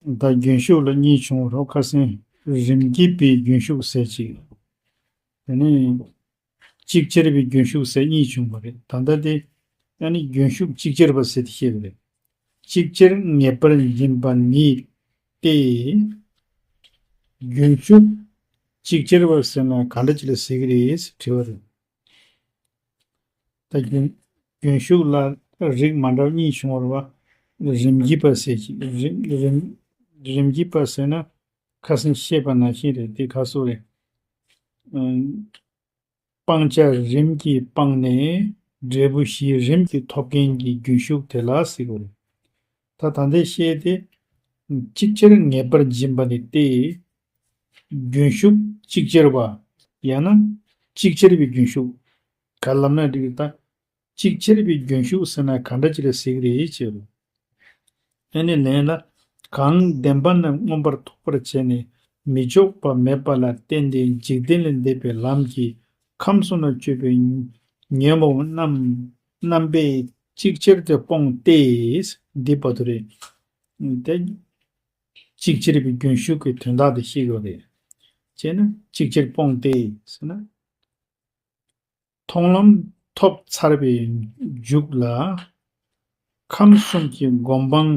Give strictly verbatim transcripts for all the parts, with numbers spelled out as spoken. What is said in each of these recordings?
ད་རྒྱུན་ཞུགས་ལ་གཉིས་བྱུང་བ་རེད། ཁ་སང་རིམ་གྱིས་པའི་རྒྱུན་ཞུགས་ཟེར་ཅིག་དེ་ནས་ཅིག་ཅར་བའི་རྒྱུན་ཞུགས་ཟེར་གཉིས་བྱུང་བ་རེད། ད་ལྟ་དེ་ཨ་ནི་རྒྱུན་ཞུགས་ཅིག་ཅར་བ་ཟེར་ཏེ་བཤད་པ་རེད། ཅིག་ཅར་ངེས་པར་འབྱིན་པ་ནི་སྟེ། རྒྱུན་ཞུགས་ཅིག་ཅར་བ་ཟེར་ན་ག་འདྲ་ཅིག་ལ་ཟེར་གྱི་རེད་ཟེར་དྲི་བ་རེད། ད་རྒྱུན་རྒྱུན་ཞུགས་ལ་རིགས་མ་འདྲ་བ་གཉིས་བྱུང་བ་རེད་བ། རིམ་གྱིས་པ་ཟེར་གྱི་རིམ་རིམ་རིམ་གྱིས་པ་ཟེར་ན་ཁ་སང་བཤད་པ་ནང་བཞིན་རེད། དེ་ག་སོ་རེད། ཨ། སྤང་བྱ་རིམ་གྱིས་སྤངས་ནས་འབྲས་བུ་བཞི་རིམ་གྱིས་ཐོབ་མཁན་གྱི་རྒྱུན་ཞུགས་དེ་ལ་ཟེར་གྱི་རེད། ད་ད་ལྟའི་བཤད་དེ། ཅིག་ཅར་ངེས་པར་འབྱིན་པ་ནི་སྟེ། རྒྱུན་ཞུགས་ཅིག་ཅར་བ། ཡང་ན་ཅིག་ཅར་བའི་རྒྱུན་ཞུགས། ག་ལབ་ན་འགྲིག་གི། ད་ཅིག་ཅར་བའི་རྒྱུན་ཞུགས་ཟེར་ན་ག་འདྲ་ཅིག་ལ་ཟེར་གྱི་རེད་ཅེས། ཨ་ནི་ལན་ལ། གང་བདེན་པ་རྣམས་མངོན་པར་རྟོགས་པར་བྱས་ནས་མི་འཇོག་པ་མེད་པ་ལ་བརྟེན་ཏེ་འཇིག་རྟེན་ལས་འདས་པའི་ལམ་གྱི་ཁམས་གསུམ་ལ་སྤྱོད་པའི་ཉོན་མོངས་རྣམས་རྣམ་པས་ཅིག་ཅར་དུ་སྤོང་སྟེ། འདི་བར་དུ་རེད། དེ་ཅིག་ཅར་བའི་རྒྱུན་ཞུགས་ཀྱི་དོན་དག་དེ་ཤེས་དགོས་རེད། བྱས་ན་ཅིག་ཅར་སྤོང་སྟེ་ཟེར་ན། མཐོང་ལམ་ཐོབ་ཚར་བའི་མཇུག་ལ། ཁམས་གསུམ་གྱི་སྒོམ་སྤང་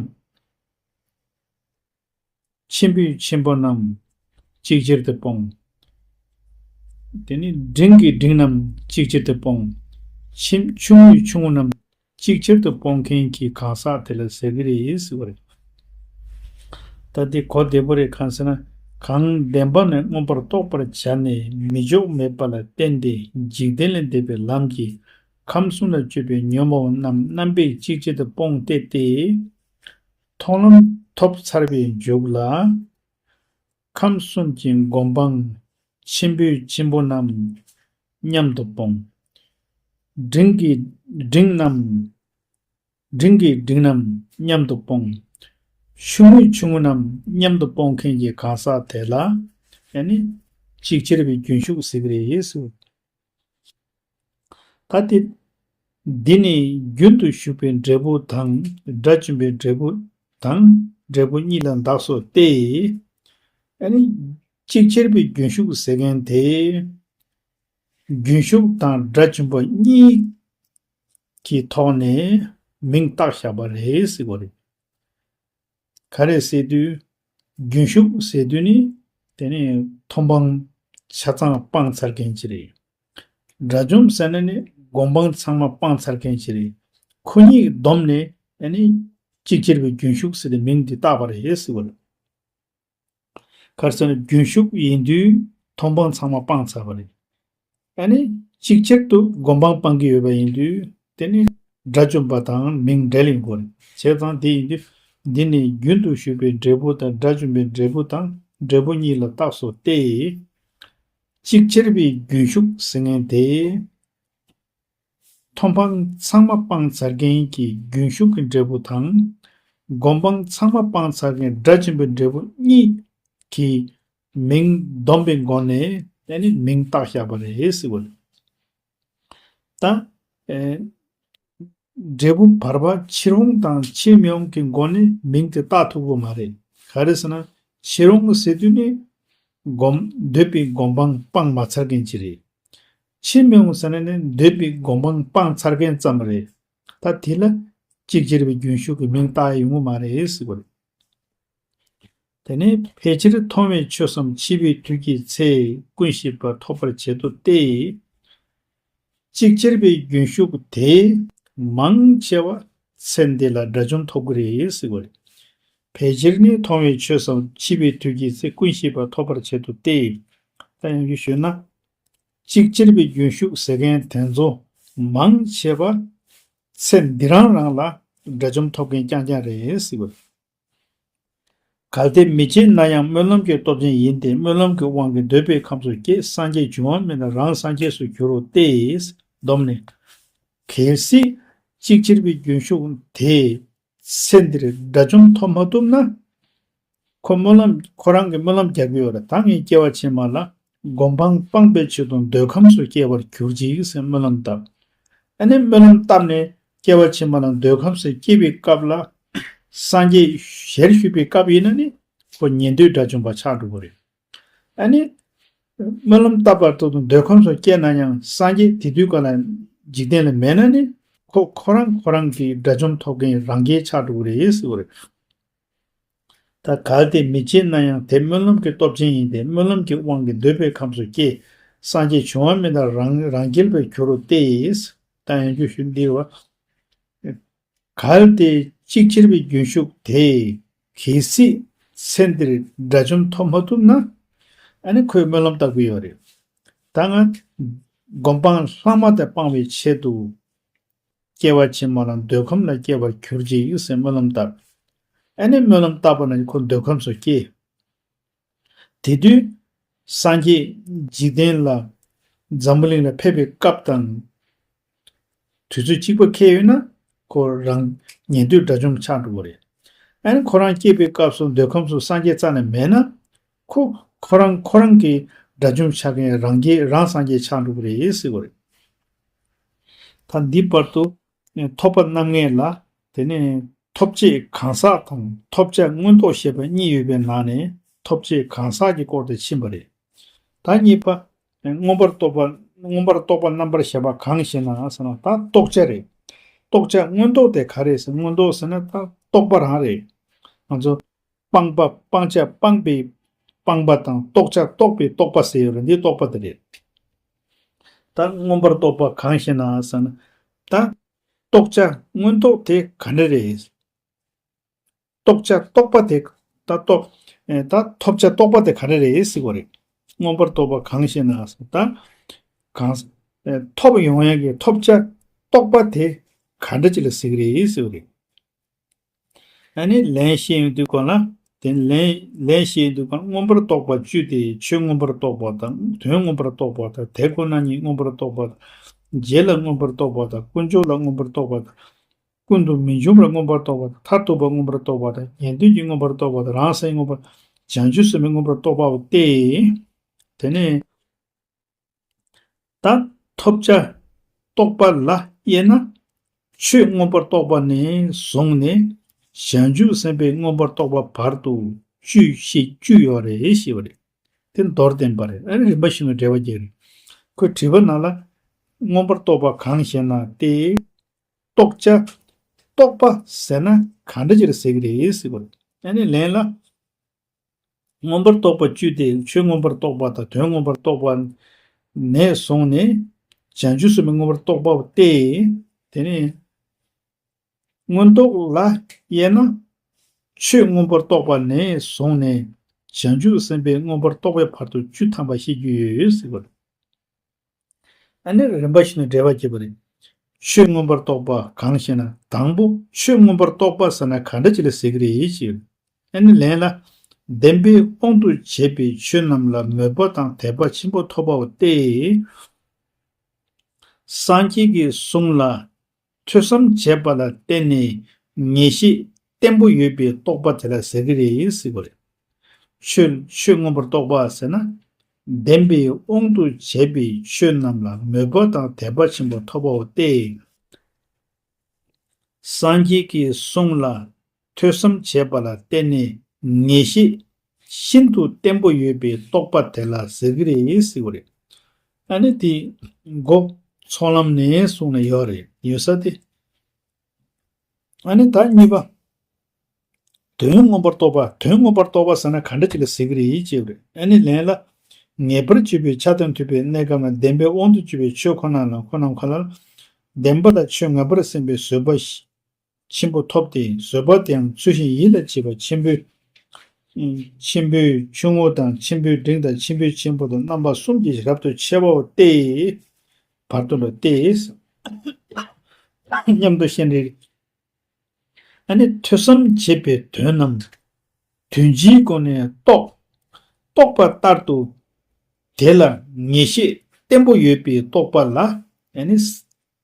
ཆེན་པོའི་ཆེན་པོ་རྣམས་ཅིག་ཅར་དུ་སྤོང་། དེ་ནས་འབྲིང་གི་འབྲིང་རྣམས་ཅིག་ཅར་དུ་སྤོང་། ཆེན་ཆུང་ངུའི་ཆུང་ངུ་རྣམས་ཅིག་ཅར་དུ་སྤོང་མཁན་གྱི་གང་ཟག་དེ་ལ་ཟེར་གྱི་རེད་ཟེར་བ་རེད། ད་འདི་གོ་བདེ་པོ་རེད། གང་ཟེར་ན། གང་བདེན་པ་ནི་མངོན་པར་རྟོགས་པར་བྱ་ནས་མི་འཇོག་མེད་པ་ལ་བརྟེན་ཏེ་འཇིག་རྟེན་ལས་འདས་པའི་ལམ་གྱི་ཁམས་གསུམ་ལ་སྤྱོད་པའི་ཉོན་མོངས་རྣམས་རྣམ་པས་ཅིག་ཅར་དུ་སྤོང་སྟེ་སྟེ། མཐོང་ལམ་ཐོབ་ཚར་བའི་མཇུག་ལ། ཁམས་གསུམ་གྱི་སྒོམ་སྤང་ཆེན་པོའི་ཆེན་པོ་རྣམས་མཉམ་དུ་སྤོང་། འབྲིང་གི་འབྲིང་རྣམས། འབྲིང་གི་འབྲིང་རྣམས་མཉམ་དུ་སྤོང་། ཆུང་ངུའི་ཆུང་ངུ་རྣམས་མཉམ་དུ་སྤོང་མཁན་གྱི་གང་ཟག་དེ་ལ་ཡང་ནི་ཅིག་ཅར་བའི་རྒྱུན་ཞུགས་ཟེར་གྱི་རེད་ཟེར། ད་དེ། འདི་ནི་རྒྱུན་དུ་ཞུགས་པའི་འབྲས་བུ་དང་དགྲ་བཅོམ་པའི་འབྲས་བུ་དང་འབྲས་བུ་གཉིས་ལ་གདགས་སོ་སྟེ། ཨ་ནི་ཅིག་ཅར་བའི་རྒྱུན་ཞུགས་ཟེར་མཁན་དེ། རྒྱུན་ཞུགས་དང་དགྲ་བཅོམ་པ་གཉིས་ཀྱི་ཐོག་ནས་མིང་བཏགས་བཞག་པ་རེད་ཟེར་བ་རེད། ག་རེ་ཟེར་དུས། རྒྱུན་ཞུགས་ཟེར་དུས་ནི། དེ་ནི་མཐོང་སྤང་ཆ་ཚང་སྤངས་ཚར་མཁན་ཅིག་རེད། དགྲ་བཅོམ་ཟེར་ན་ནི་སྒོམ་སྤང་ཚང་མ་སྤངས་ཚར་མཁན་ཅིག་རེད། ཁོ་གཉིས་བསྡོམས་ནས་དེ་ནི་ཅིག་ཅར་བའི་རྒྱུན་ཞུགས་ཟེར་ཏེ་མིང་འདི་བཏགས་པ་རེད་ཟེར་བ་རེད། ག་རེ་ཟེར་ན་རྒྱུན་ཞུགས་ཡིན་དུས་མཐོང་སྤང་ཚང་མ་སྤངས་ཚར་བ་རེད། ཨ་ནི་གཅིག་ཆར་དུ་སྒོམ་སྤང་སྤང་གི་ཡོད་པ་ཡིན་དུས་དེ་ནི་དགྲ་བཅོམ་པ་དང་མིང་འབྲེལ་ཡིན་དགོས་རེད། བྱས་ཙང་དེ་ཡིན་དུས་འདི་ནི་རྒྱུན་དུ་ཞུགས་པའི་འབྲས་བུ་དང་དགྲ་བཅོམ་པའི་འབྲས་བུ་དང་འབྲས་བུ་གཉིས་ལ་བཏགས་སོ་སྟེ། ཅིག་ཅར་བའི་རྒྱུན་ཞུགས་ཟེར་མཁན་དེ། མཐོང་སྤང་ཚང་མ་སྤངས་ཚར་མཁན་གྱི་རྒྱུན་ཞུགས་ཀྱི་འབྲས་བུ་དང་། སྒོམ་སྤང་ཚང་མ་སྤངས་ཚར་མཁན་དགྲ་བཅོམ་པའི་འབྲས་བུ་གཉིས་ཀྱི་མིང་བསྡོམས་པའི་སྒོ་ནས་དེ་ནི་མིང་བཏགས་བཞག་པ་རེད་ཟེར་བ་རེད། ད། ཨེ། འབྲས་བུ་བར་པ་ཕྱིར་འོང་དང་ཕྱིར་མི་འོང་གི་སྒོ་ནས་མིང་དེ་བཏགས་ཐུབ་ཀྱི་མ་རེད། ག་རེ་ཟེར་ན། ཕྱིར་འོང་ཟེར་དུས་ནི། སྒོམ་འདོད་པའི་སྒོམ་སྤང་སྤངས་མ་ཚར་མཁན་ཅིག་རེད། ཕྱིར་མི་འོང་ཟེར་ན་ནི་འདོད་པའི་སྒོམ་སྤང་སྤངས་ཚར་མཁན་ཙམ་རེད། ད་དེ་ལ་ཅིག་ཅར་བའི་རྒྱུན་ཞུགས་ཀྱི་མིང་བཏགས་ཡོང་གི་མ་རེད་ཟེར་བ་རེད། དེ་ནས་ཕལ་ཆེར་མཐོང་བའི་ཆོས་སམ་འཆི་བའི་དུས་ཀྱི་ཚེ་ཀུན་ཤེས་པ་ཐོབ་པར་བྱེད་དོ་སྟེ། ཅིག་ཅར་བའི་རྒྱུན་ཞུགས་དེ་མང་ཆེ་བ་ཚེ་འདི་ལ་དགྲ་བཅོམ་ཐོབ་ཀྱི་རེད་ཟེར་བ་རེད། ཕལ་ཆེར་ནི་མཐོང་བའི་ཆོས་སམ་འཆི་བའི་དུས་ཀྱི་ཚེ་ཀུན་ཤེས་པ་ཐོབ་པར་བྱེད་དོ་སྟེ། ད་ཡང་ཞུས་ན། ཅིག་ཅར་བའི་རྒྱུན་ཞུགས་ཟེར་མཁན་དེ་ཚོ་མང་ཆེ་བ་ཚེ་འདི་རང་རང་ལ་དགྲ་བཅོམ་ཐོབ་མཁན་རྐྱང་རྐྱང་རེད་ཟེར་བ་རེད། གལ་ཏེ་མི་བྱེད་ན་ཡང་སྨོན་ལམ་གྱི་སྟོབས་ཅན་ཡིན་ཏེ་སྨོན་ལམ་གྱི་དབང་གིས་འདོད་པའི་ཁམས་སུ་སྐྱེས་སངས་རྒྱས་འབྱུང་བ་མིན་ན་རང་སངས་རྒྱས་སུ་འགྱུར་རོ་སྟེ། བསྡོམས་ནས། གལ་སྲིད་ཅིག་ཅར་བའི་རྒྱུན་ཞུགས་དེས་ཚེ་འདིར་དགྲ་བཅོམ་ཐོབ་མ་ཐུབ་ན། ཁོ་སྨོན་ལམ་ཁོ་རང་གིས་སྨོན་ལམ་རྒྱག་གི་ཡོད་རེད། ད་ངས་སྐྱེ་བ་ཕྱི་མ་ལ་སྒོམ་སྤང་སྤངས་པའི་ཆེད་དུ་འདོད་ཁམས་སུ་སྐྱེ་བར་གྱུར་ཅིག་ཟེར་སྨོན་ལམ་བཏབ། ཨ་ནི་སྨོན་ལམ་བཏབ་ནས་སྐྱེ་བ་ཕྱི་མ་ལ་འདོད་ཁམས་སུ་སྐྱེ་བའི་སྐབས་ལ། སངས་རྒྱས་ཞལ་བཞུགས་པའི་སྐབས་ཡིན་ན་ནི། ཁོ་ཉན་ཐོས་དགྲ་བཅོམ་པ་ཆགས་འགྲོ་གི་རེད། ཨ་ནི། སྨོན་ལམ་བཏབ་པ་ལྟར་དུ་འདོད་ཁམས་སུ་སྐྱེས་ན་ཡང་སངས་རྒྱས་དེ་དུས་ག་ལ་འཇིག་རྟེན་ལ་མེད་ན་ནི་ཁོ་ཁོ་རང་ཁོ་རང་གི་དགྲ་བཅོམ་ཐོབ་མཁན་རང་རྒྱལ་ཆགས་འགྲོ་གི་རེད་ཟེར་བ་རེད། ད་གལ་ཏེ་མི་བྱེད་ན་ཡང་དེ་སྨོན་ལམ་གྱི་སྟོབས་ཅན་ཡིན་ཏེ། སྨོན་ལམ་གྱི་དབང་གིས་འདོད་པའི་ཁམས་སུ་སྐྱེས། སངས་རྒྱས་འབྱུང་བ་མི་འདའ་རང་རང་རྒྱལ་བར་འགྱུར་རོ་སྟེ། ད་ཡང་རྒྱུ་ཞུ་འདི་བ། གལ་ཏེ་གཅིག་ཕྱིར་པའི་རྒྱུན་ཞུགས་དེས། གལ་སྲིད་ཚེ་འདིར་དགྲ་བཅོམ་ཐོབ་མ་ཐུབ་ན། ཨ་ནི་ཁོས་སྨོན་ལམ་བཏབ་ཀྱི་ཡོད་རེད། ད་ང་སྒོམ་སྤང་ལྷག་མ་དེ་སྤང་བའི་ཆེད་དུ། སྐྱེ་བ་ཕྱི་མ་ལ་འདོད་ཁམས་ལ་སྐྱེ་བར་གྱུར་ཅིག་ཟེར་སྨོན་ལམ་བཏབ། ཨ་ནི་སྨོན་ལམ་བཏབ་པ་ན་ཁོ་འདོད་ཁམས་སུ་སྐྱེས། དེ་དུས་སངས་རྒྱས་འཇིག་རྟེན་ལ་འཛམ་བུ་གླིང་ལ་ཕེབས་པའི་སྐབས་དང་དུས་ཚོད་གཅིག་པ་འཁེལ་ཡོད་ན་ཁོ་རང་ཉན་ཐོས་དགྲ་བཅོམ་ཆགས་འགྲོ་གི་རེད། ཨ་ནི་ཁོ་རང་སྐྱེས་པའི་སྐབས་སུ་འདོད་ཁམས་སུ་སངས་རྒྱས་རྩ་ནས་མེད་ན། ཁོ་ཁོ་རང་ཁོ་རང་གི་དགྲ་བཅོམ་ཆགས་མཁན་རང་རྒྱལ་རང་སངས་རྒྱས་ཆགས་འགྲོ་གི་རེད་ཟེར་བ་རེད། ད་འདི་བར་དུ་ཐོབ་པ་རྣམ་ངེས་ལ། དེ་ནས་ཐོབ་བྱེད་གང་ཟག་དང་ཐོབ་བྱ་མངོན་རྟོགས་ཞེས་པ་གཉིས་ཡོད་པའི་ནང་ནས་ཐོབ་བྱེད་གང་ཟག་གི་སྐོར་དེ་ཕྱིན་པ་རེད། ད་གཉིས་པ། མངོན་པར་རྟོགས་པ། མངོན་པར་རྟོགས་པ་རྣམ་པར་གཞག་པ་གང་ཞེ་ན་ཟེར་ན། ད་རྟོགས་བྱ་རེད། རྟོགས་བྱ་མངོན་རྟོགས་དེ་ག་རེ་ཟེར། མངོན་རྟོགས་ཟེར་ན་ད་རྟོགས་པ་རང་རེད། ང་ཚོ་སྤངས་པ་སྤང་བྱ་སྤངས་པའི་སྤངས་པ་དང་རྟོགས་བྱ་རྟོགས་པའི་རྟོགས་པ་ཟེར་ཡོད་རེད། འདི་རྟོགས་པ་དེ་རེད། ད་མངོན་པར་རྟོགས་པ་གང་ཞེ་ན་ཟེར་ན། ད་རྟོགས་བྱ་མངོན་རྟོགས་དེ་ག་འདྲ་རེད། རྟོགས་བྱ་རྟོགས་པ་དེ། ད་རྟོགས། ཨེ། ད་ཐོབ་བྱ་རྟོགས་པ་དེ་ག་རེ་རེད་ཟེར་བ་རེད། མངོན་པར་རྟོགས་པ་གང་ཞེ་ན་ཟེར། ད་གང་། ཨེ། ཐོབ་ཡོང་ཡག་གི་ཐོབ་བྱ་རྟོགས་པ་དེ་ག་འདྲ་ཅིག་ལ་ཟེར་གི་རེད་ཟེར་བ་རེད། ཨ་ནི་ལན་བཤད་ཡོང་དུས་སྒང་ལ། དེ་ལན་ལན་བཤད་ཡོང་དུས་སྒང་། མངོན་པར་རྟོགས་པ་བཅུ་སྟེ། ཆོས་མངོན་པར་རྟོགས་པ་དང་། དོན་མངོན་པར་རྟོགས་པ་དང་། དེ་ཁོ་ན་ཉིད་མངོན་པར་རྟོགས་པ་དང་། རྗེས་ལ་མངོན་པར་རྟོགས་པ་དང་། དཀོན་མཆོག་ལ་མངོན་པར་རྟོགས་པ་དང་། ཀུན་ཏུ་མི་འབྱུང་བར་མངོན་པར་རྟོགས་པ་དང་། མཐར་ཐུག་པ་མངོན་པར་རྟོགས་པ་དང་། ཉན་ཐོས་ཀྱི་མངོན་པར་རྟོགས་པ་དང་། རང་སེམས་མངོན་པར། བྱང་ཆུབ་སེམས་དཔའི་མངོན་པར་རྟོགས་པའོ་སྟེ། དེ་ནས་ད་ཐོབ་བྱ་རྟོགས་པ་ལ་དབྱེ་ན། ཆོས་མངོན་པར་རྟོགས་པ་ནས་བཟུང་ནས་བྱང་ཆུབ་སེམས་དཔའི་མངོན་པར་རྟོགས་པ་བར་དུ་བཅུ་ཞེས་བཅུ་ཡོད་རེད་ཞེས་པ་རེད། དེ་མདོར་བསྟན་པ་རེད། ཨ་ནི་རིམ་པ་བཞིན་དུ་འགྲེལ་པ་རྒྱག་རེད། ཁོས་དྲིས་པ་ནང་ལ། མངོན་པར་རྟོགས་པ་གང་ཞེ་ན་སྟེ། རྟོགས་བྱ། རྟོགས་པ་ཟེར་ན་གང་འདྲ་ཅིག་ལ་ཟེར་གི་རེད་ཟེར་བ་རེད། ཨ་ནི་ལན་ལ། མངོན་པར་རྟོགས་པ་བཅུ་སྟེ། ཆོས་མངོན་པར་རྟོགས་པ་དང་། དོན་མངོན་པར་རྟོགས་པ་ནས་བཟུང་ནས་བྱང་ཆུབ་སེམས་དཔའི་མངོན་པར་རྟོགས་པའོ་སྟེ། དེ་ནས་མངོན་རྟོགས་ལ་དབྱེ་ན། ཆོས་མངོན་པར་རྟོགས་པ་ནས་བཟུང་ནས་བྱང་ཆུབ་སེམས་དཔའི་མངོན་པར་རྟོགས་པའི་བར་དུ་བཅུ་ཐམ་པ་བཤད་རྒྱུ་ཡོད་ཟེར་བ་རེད། ཨ་ནི་རིམ་པ་བཞིན་དུ་འགྲེལ་པ་བྱེད་པ་རེད། ཆོས་མངོན་པར་རྟོགས་པ་གང་ཞེ་ན། དང་པོ་ཆོས་མངོན་པར་རྟོགས་པ་ཟེར་ན་ག་འདྲ་ཅིག་ལ་ཟེར་གི་རེད་ཞེས། ཨ་ནི་ལན་ལ། བདེན་པའི་དབང་དུ་བྱས་པའི་ཆོས་རྣམས་ལ་མོས་པ་དང་དད་པ་ཆེན་པོ་ཐོབ་པའོ་སྟེ། སངས་རྒྱས་ཀྱི་གསུང་ལ་ཐོས་བསམ་བྱས་པ་ལ་བརྟེན་ནས་ངེས་ཤེས་བརྟན་པོ་ཡོད་པའི་རྟོགས་པ་དེ་ལ་ཟེར་གི་རེད་ཟེར་བ་རེད། ཆོས་ཆོས་མངོན་པར་རྟོགས་པ་ཟེར་ན། བདེན་པའི་དབང་དུ་བྱས་པའི་ཆོས་རྣམས་ལ་མོས་པ་དང་དད་པ་ཆེན་པོ་ཐོབ་པའོ་སྟེ། སངས་རྒྱས་ཀྱི་གསུང་ལ་ཐོས་བསམ་བྱས་པ་ལ་བརྟེན་ནས་ངེས་ཤེས་ཤིན་ཏུ་བརྟན་པོ་ཡོད་པའི་རྟོགས་པ་དེ་ལ་ཟེར་གི་རེད་ཟེར་བ་རེད། ཨ་ནི་དེ་མགོ་ཚོགས་ལམ་ནས་གསུངས་ནས་ཡོད་རེད། ཡོད་ས་དེ། ཨ་ནི་ད་གཉིས་པ། དོན་མངོན་པར་རྟོགས་པ། དོན་མངོན་པར་རྟོགས་པ་ཟེར་ན་ག་འདྲ་ཅིག་ལ་ཟེར་གི་རེད་ཅེས་པ་རེད། ཨ་ནི་ལན་ལ། ངེས་པར་བྱེད་པའི་ཆ་དང་མཐུན་པའི་གནས་སྐབས་ན་བདེན་པའི་དབང་དུ་གྱུར་པའི་ཆོས་ཁོ་ན་ལ་ཁོ་རྣམས་ཁོ་ན་ལ། བདེན་པ་ལ་ཆོས་ངེས་པར་སེམས་པའི་བཟོད་པ་ཆེན་པོ་ཐོབ་སྟེ། བཟོད་པ་དེའང་ཚུལ་བཞིན་ཡིད་ལ་བྱེད་པ་ཆེན་པོའི། ཆེན་པོའི་ཆུང་ངུ་དང་ཆེན་པོའི་འབྲིང་དང་ཆེན་པོའི་ཆེན་པོ་དང་རྣམ་པ་གསུམ་གྱིས་རབ་ཏུ་ཕྱེ་བའོ་སྟེ། བར་དུ་ལ་སྟེ། སྙམ་དུ་ཤེས་ནས། ཨ་ནི་ཐོས་བསམ་བྱས་པའི་དོན་རྣམས་དོན་སྤྱིའི་སྒོ་ནས་རྟོགས། རྟོགས་པ་ལྟར་དུ་དེ་ལ་ངེས་ཤེས་བརྟན་པོ་ཡོད་པའི་རྟོགས་པ་ལ་ཨ་ནི་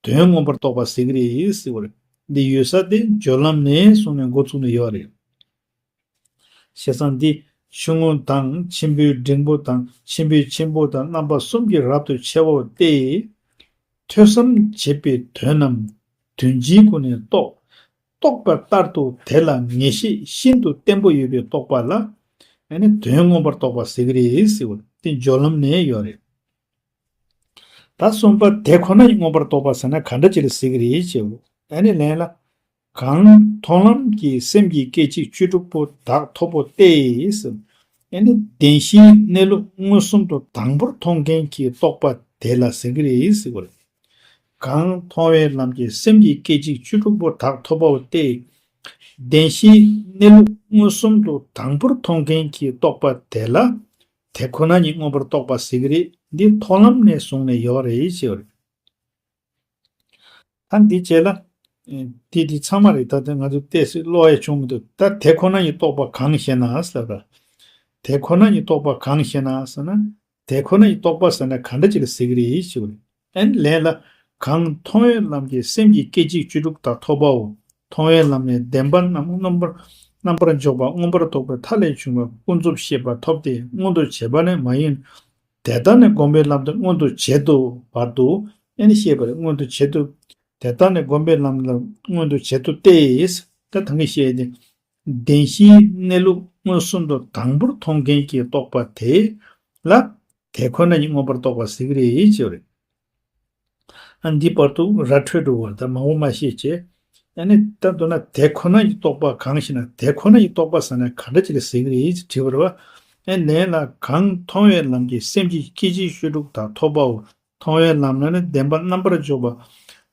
དོན་མངོན་པར་རྟོགས་པ་ཟེར་གི་རེད་ཟེར་བ་རེད། འདི་ཡོད་ས་དེ་སྦྱོར་ལམ་ནས་གསུངས་ནས་འགོ་བཙུགས་ནས་ཡོད་རེད། བྱས་ཙང་འདི་ཆུང་ངུ་དང་ཆེན་པོའི་འབྲིང་པོ་དང་ཆེན་པོའི་ཆེན་པོ་དང་རྣམ་པ་གསུམ་གྱིས་རབ་ཏུ་ཕྱེ་བའོ་སྟེ། ཐོས་བསམ་བྱེད་པའི་དོན་རྣམས་དོན་སྤྱིའི་སྒོ་ནས་རྟོགས། རྟོགས་པ་ལྟར་དུ་དེ་ལ་ངེས་ཤེས་ཤིན་ཏུ་བརྟན་པོ་ཡོད་པའི་རྟོགས་པ་ལ། ཨ་ནི་དོན་མངོན་པར་རྟོགས་པ་ཟེར་གི་རེད་ཟེར་བ་དེ་སྦྱོར་ལམ་ནས་ཡོད་རེད། ད་གསུམ་པ་དེ་ཁོ་ན་ཉིད་མངོན་པར་རྟོགས་པ་ཟེར་ན་ག་འདྲ་ཅིག་ལ་ཟེར་གི་རེད་ཅེས། ཨ་ནི་ལན་ལ། གང་མཐོང་ལམ་གྱི་སེམས་ཀྱི་སྐད་ཅིག་བཅུ་དྲུག་པོ་དག་ཐོབ་པོ་སྟེ། ཨ་ནི་བདེན་བཞིའི་གནས་ལུགས་མངོན་སུམ་དུ་དང་པོར་མཐོང་མཁན་གྱི་རྟོག་པ་དེ་ལ་ཟེར་གི་རེད་ཟེར་བ་རེད། གང་མཐོང་བའི་ལམ་གྱི་སེམས་ཀྱི་སྐད་ཅིག་བཅུ་དྲུག་པོ་དག་ཐོབ་པའོ་སྟེ། བདེན་བཞིའི་གནས་ལུགས་མངོན་སུམ་དུ་དང་པོར་མཐོང་མཁན་གྱི་རྟོག་པ་དེ་ལ། དེ་ཁོ་ན་ཉིད་མངོན་པར་རྟོགས་པ་ཟེར་གྱི་རེད། འདི་མཐོང་ལམ་ནས་བཟུང་ནས་ཡོད་རེད་ཅེས་པ་རེད། ད་འདི་རྗེས་ལ། འདི་འདི་ཚང་མ་རེད། ད་ལྟ་ང་ཚོ་ཏོག་ཙམ་ཀློག་ཡ་བྱུང་མི་འདུག་ད་དེ་ཁོ་ན་ཉིད་རྟོགས་པ་གང་ཞེ་ན་ཟེར་བ། དེ་ཁོ་ན་ཉིད་རྟོགས་པ་གང་ཞེ་ན་ཟེར་ན། དེ་ཁོ་ན་ཉིད་རྟོགས་པ་ཟེར་ན་ག་འདྲ་ཅིག་ལ་ཟེར་གྱི་རེད་ཞེས་པ་རེད། ཨན་ལན་ལ། གང་མཐོང་བའི་ལམ་གྱི་སེམས་ཀྱི་སྐད་ཅིག་བཅུ་དྲུག་དག་ཐོབ་པའོ། མཐོང་བའི་ལམ་ནས་བདེན་པ་རྣམས་རྣམ་པར་རྣམ་པར་འཇོག་པ་མངོན་པར་རྟོགས་པའི་མཐའ་ལས་བྱུང་བའི་ཀུན་རྫོབ་ཤེས་པ་ཐོབ་སྟེ་མངོན་དུ་བྱེད་པ་ནི་མ་ཡིན། དེ་ལྟར་ནི་སྒོམ་པའི་ལམ་དུ་མངོན་དུ་བྱེད་དོ། བར་དུ་ཨན་ཤེས་པ་རེད། མངོན་དུ་བྱེད་དོ། དེ་ལྟར་ནི་སྒོམ་པའི་ལམ་ལ་མངོན་དུ་བྱེད་དོ་སྟེ། ད་ཐང་གི་ཤེས་ཏེ། བདེན་བཞིའི་གནས་ལུགས་མངོན་སུམ་དུ་དང་པོར་མཐོང་མཁན་གྱི་རྟོག་པ་དེ་ལ་དེ་ཁོ་ན་ཉིད་མངོན་པར་རྟོགས་པ་ཟེར་གྱི་རེད་ཅེས་པ་རེད། ཨ་འདི་བར་དུ་ར་འཕྲོད་འགྲོ་བར་ད་མང་པོ་མ་བཤད་ཅེས། ཨ་ནི་ད་མདོར་ན་དེ་ཁོ་ན་ཉིད་རྟོགས་པ་གང་ཞེ་ན། དེ་ཁོ་ན་ཉིད་རྟོགས་པ་ཟེར་ན་ག་འདྲ་ཅིག་ལ་ཟེར་གྱི་རེད་ཅེས་དྲིས་པ་རེད་བ། ཨ་ལན་ལ་གང་མཐོང་བའི་ལམ་གྱི་སེམས་ཀྱི་སྐད་ཅིག་བཅུ་དྲུག་དག་ཐོབ་པའོ། མཐོང་བའི་ལམ་ལ་ནི་བདེན་པ་རྣམ་པར་འཇོག་པ་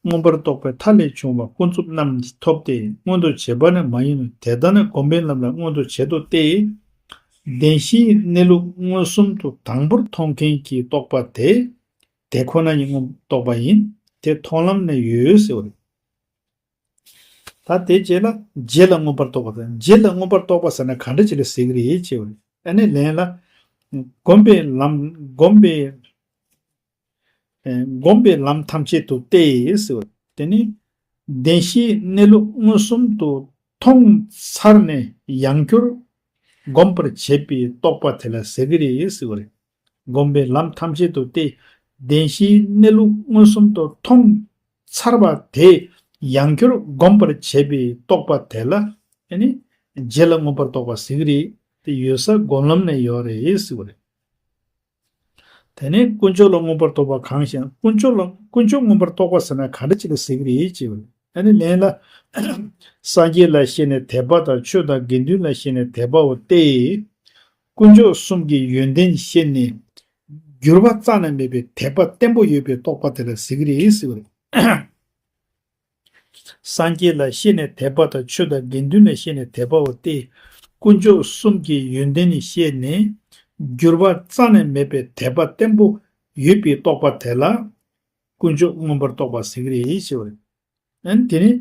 མངོན་པར་རྟོགས་པའི་མཐའ་ལས་བྱུང་བ་ཀུན་རྫོབ་རྣམས་ཐོབ་སྟེ་མངོན་དུ་བྱེད་པ་ནི་མ་ཡིན་ནོ། དེ་ལྟར་ན་སྒོམ་པའི་ལམ་ལ་མངོན་དུ་བྱེད་དོ་སྟེ། བདེན་བཞིའི་གནས་ལུགས་མངོན་སུམ་དུ་དང་པོར་མཐོང་མཁན་གྱི་རྟོག་པ་དེ། དེ་ཁོ་ན་ཉིད་མངོན་རྟོགས་པ་ཡིན། དེ་མཐོང་ལམ་ནས་ཡོད་ཟེར་བ་རེད། ད་དེ་རྗེས་ལ་རྗེས་ལ་མངོན་པར་རྟོགས་པ་དང་། རྗེས་ལ་མངོན་པར་རྟོགས་པ་ཟེར་ན་ག་འདྲ་ཅིག་ལ་ཟེར་གྱི་རེད་ཅེས་པ་རེད། ཨ་ནི་ལན་ལ། སྒོམ་པའི་ལམ་སྒོམ་པའི། ཨེ་སྒོམ་པའི་ལམ་ཐམས་ཅད་དུ་སྟེ་ཟེར་བ། དེ་ནི་བདེན་བཞིའི་གནས་ལུགས་མངོན་སུམ་དུ་མཐོང་ཚར་ནས་ཡང་བསྐྱར་སྒོམ་པར་བྱེད་པའི་རྟོག་པ་དེ་ལ་ཟེར་གྱི་རེད་ཟེར་བ་རེད། སྒོམ་པའི་ལམ་ཐམས་ཅད་དུ་སྟེ། བདེན་བཞིའི་གནས་ལུགས་མངོན་སུམ་དུ་མཐོང་ཚར་བ་དེ་ཡང་བསྐྱར་སྒོམ་པར་བྱེད་པའི་རྟོག་པ་དེ་ལ་ཨ་ནི་རྗེས་ལ་མངོན་པར་རྟོགས་པ་ཟེར་གྱི་རེད། དེ་ཡོད་ས་སྒོམ་ལམ་ནས་ཡོད་རེད་ཟེར་བ་རེད། དེ་ནས་དཀོན་མཆོག་ལ་མངོན་པར་རྟོགས་པ་གང་ཞེ་ན། དཀོན་མཆོག་ལ་དཀོན་མཆོག་མངོན་པར་རྟོགས་པ་ཟེར་ན་ག་འདྲ་ཅིག་ལ་ཟེར་གྱི་རེད་ཅེས་པ་རེད། ཨ་ནི་ལན་ལ། སངས་རྒྱས་ལ་ཤེས་ནས་དད་པ་དང་ཆོས་དང་དགེ་འདུན་ལ་ཤེས་ནས་དད་པའོ་སྟེ། དཀོན་མཆོག་གསུམ་གྱི་ཡོན་ཏན་ཤེས་ནས་འགྱུར་བ་རྩ་ནས་མེད་པའི་དད་པ་བརྟན་པོ་ཡོད་པའི་རྟོག་པ་དེ་ལ་ཟེར་གྱི་རེད་ཟེར་བ་རེད། སངས་རྒྱས་ལ་ཤེས་ནས་དད་པ་དང་ཆོས་དང་དགེ་འདུན་ལ་ཤེས་ནས་དད་པའོ་སྟེ། དཀོན་མཆོག་གསུམ་གྱི་ཡོན་ཏན་ནི་ཤེས་ནས་འགྱུར་བ་རྩ་ནས་མེད་པའི་དད་པ་བརྟན་པོ་ཡོད་པའི་རྟོག་པ་དེ་ལ་དཀོན་མཆོག་མངོན་པར་རྟོགས་པ་ཟེར་གྱི་རེད་ཞེས་པ་རེད། ཨན་དེ་ནི་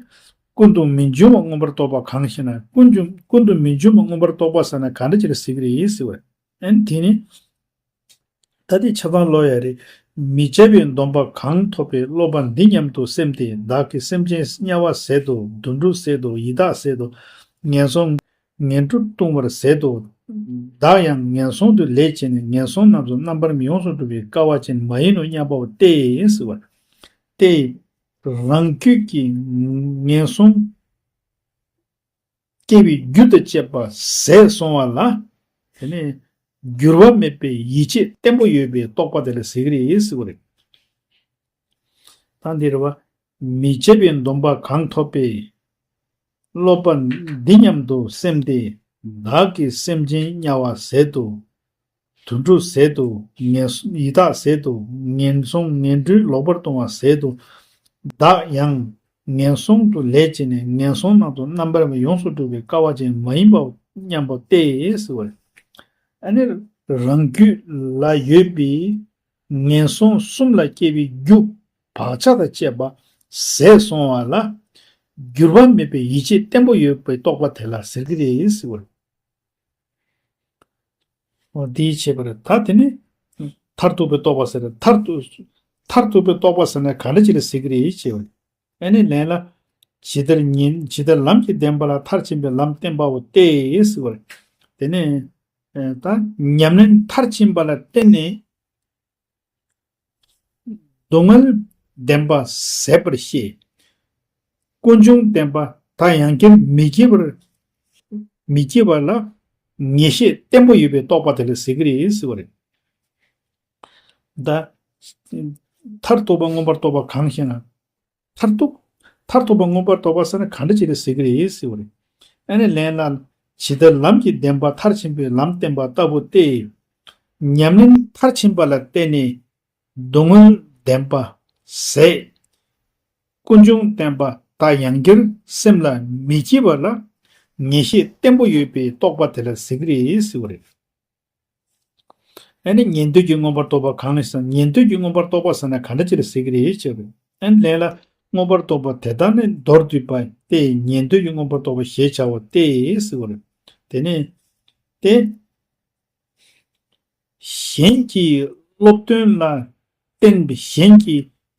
ཀུན་ཏུ་མི་འབྱུང་བ་མངོན་པར་རྟོགས་པ་གང་ཞེ་ན། ཀུན་འབྱུང་ཀུན་ཏུ་མི་འབྱུང་བ་མངོན་པར་རྟོགས་པ་ཟེར་ན་ག་འདྲ་ཅིག་ལ་ཟེར་གྱི་རེད་ཟེར་བ་རེད། ཨན་དེ་ནི། ད་དེ་ཆ་ཚང་ལོ་ཡ་རེད། མི་བྱ་བའི་སྡོམ་པ་གང་ཐོབ་པའི་སློབ་པ་འདི་སྙམ་དུ་སེམས་ཏེ། བདག་གིས་སེམས་ཅན་དམྱལ་བ་ཟད་དོ། དུད་འགྲོ་ཟད་དོ། ཡི་དྭགས་ཟད་དོ། ངན་སོང་ངན་འགྲོར་ལྟུང་བར་ཟད་དོ། བདག་ཡང་ངན་སོང་དུ་ལས་བྱས་ནས་ངན་སོང་རྣམས་སུ་རྣམ་པར་མི་ཡོངས་སུ་གྲུབ་པའི་དཀའ་བ་ཅན་མ་ཡིན་ནོ་སྙམ་པའོ་སྟེ་ཟེར་བ། སྟེ། རང་རྒྱུད་ཀྱི་ངན་སོང་སྐྱེ་བའི་རྒྱུ་དང་བཅས་པ་ཟད་སོང་བ་ལ། དེ་ནས་འགྱུར་བ་མེད་པའི་ཡིད་ཆེས་བརྟན་པོ་ཡོད་པའི་རྟོག་པ་དེ་ལ་ཟེར་གྱི་རེད་ཟེར་བ་རེད། ད་འདིར་བ། མི་བྱ་བའི་སྡོམ་པ་གང་ཐོབ་པའི། སློབ་པ་འདི་སྙམ་དུ་སེམས་ཏེ། བདག་གིས་སེམས་ཅན་དམྱལ་བ་ཟད་དོ། དུད་འགྲོ་ཟད་དོ། ངན་ཡི་དྭགས་ཟད་དོ། ངན་སོང་ངན་འགྲོའི་ལོག་པར་ལྟུང་བ་ཟད་དོ། བདག་ཡང་ངན་སོང་དུ་ལས་བྱས་ནས་ངན་སོང་རྣམས་སུ་རྣམ་པར་ཡོངས་སུ་གྲུབ་པའི་དཀའ་བ་ཅན་མ་ཡིན་པ་སྙམ་པ་སྟེ་ཟེར་བ་རེད། ཨ་ནི་རང་རྒྱུད་ལ་ཡོད་པའི་ངན་སོང་གསུམ་ལ་སྐྱེ་བའི་རྒྱུ་བག་ཆགས་དང་བཅས་པ་ཟད་སོང་བ་ལ་འགྱུར་བ་མེད་པའི་ཡིད་ཆེས་བརྟན་པོ་ཡོད་པའི་རྟོག་པ་དེ་ལ་ཟེར་གྱི་རེད་ཟེར་བ་རེད། འོ་དེའི་བྱེད་པ་རེད། ད་དེ་ནི་མཐར་ཐུག་པའི་རྟོག་པ་ཟེར་རེད། མཐར་ཐུག་མཐར་ཐུག་པའི་རྟོག་པ་ཟེར་ན་ག་འདྲ་ཅིག་ལ་ཟེར་གྱི་རེད་ཞེས་པ་རེད། ཨ་ནི་ལན་ལ། ཇི་ལྟར་ཉན་ཇི་ལྟར་ལམ་གྱི་བདེན་པ་ལ་མཐར་ཕྱིན་པའི་ལམ་བསྟན་པའོ་སྟེ་ཟེར་བ་རེད། དེ་ནས་ད་ཉམས་ལེན་མཐར་ཕྱིན་པ་ལ་བརྟེན་ནས། སྡུག་བསྔལ་བདེན་པ་ཟད་པར་ཤེས། ཀུན་འབྱུང་བདེན་པ་ད་ཡང་བསྐྱར་མི་སྐྱེ་བར་མི་སྐྱེ་བ་ལ་ ངེས་ཤེས་བརྟན་པོ་ཡོད་པའི་རྟོག་པ་དེ་ལ་ཟེར་གྱི་རེད་ཟེར་བ་རེད། ད། མཐར་ཐུག་པ་མངོན་པར་རྟོགས་པ་གང་ཞེ་ན། མཐར་ཐུག་མཐར་ཐུག་པ་མངོན་པར་རྟོགས་པ་ཟེར་ན་གང་འདྲ་ཅིག་རེད་ཟེར་གྱི་རེད་ཟེར་བ་རེད། ཨ་ནི་ལན་ལ། ཇི་ལྟར་ལམ་གྱི་བདེན་པ་མཐར་ཕྱིན་པའི་ལམ་བསྟན་པ་ལྟ་བུ་སྟེ། ཉམས་ལེན་མཐར་ཕྱིན་པ་ལ་བརྟེན་ནས་སྡུག་བསྔལ་བདེན་པ་ཟད། ཀུན་འབྱུང་བདེན་པ་དག་ཡང་བསྐྱར་སེམས་ལ་མི་སྐྱེ་བ་ལ་ངེས་ཤེས་བརྟན་པོ་ཡོད་པའི་རྟོག་པ་དེ་ལ་ཟེར་གྱི་རེད་ཟེར་བ་རེད། ཨ་ནི་ཉན་ཐོས་ཀྱི་མངོན་པར་རྟོགས་པ་གང་ལ་ཟེར་ན། ཉན་ཐོས་ཀྱི་མངོན་པར་རྟོགས་པ་ཟེར་ན་ག་འདྲ་ཅིག་ལ་ཟེར་གྱི་རེད་ཅེས་པས། ཨ་ནི་ལན་ལ། མངོན་པར་རྟོགས་པ་དེ་དག་ནི་མདོར་བསྡུས་པ་སྟེ་ཉན་ཐོས་ཀྱི་མངོན་པར་རྟོགས་པ་ཞེས་བྱ་བ་སྟེ་ཟེར་བ་རེད། དེ་ནས། ཏེ། གཞན་གྱི་སློབ་སྟོན་ལ་བརྟེན་པའི་གཞན་གྱི་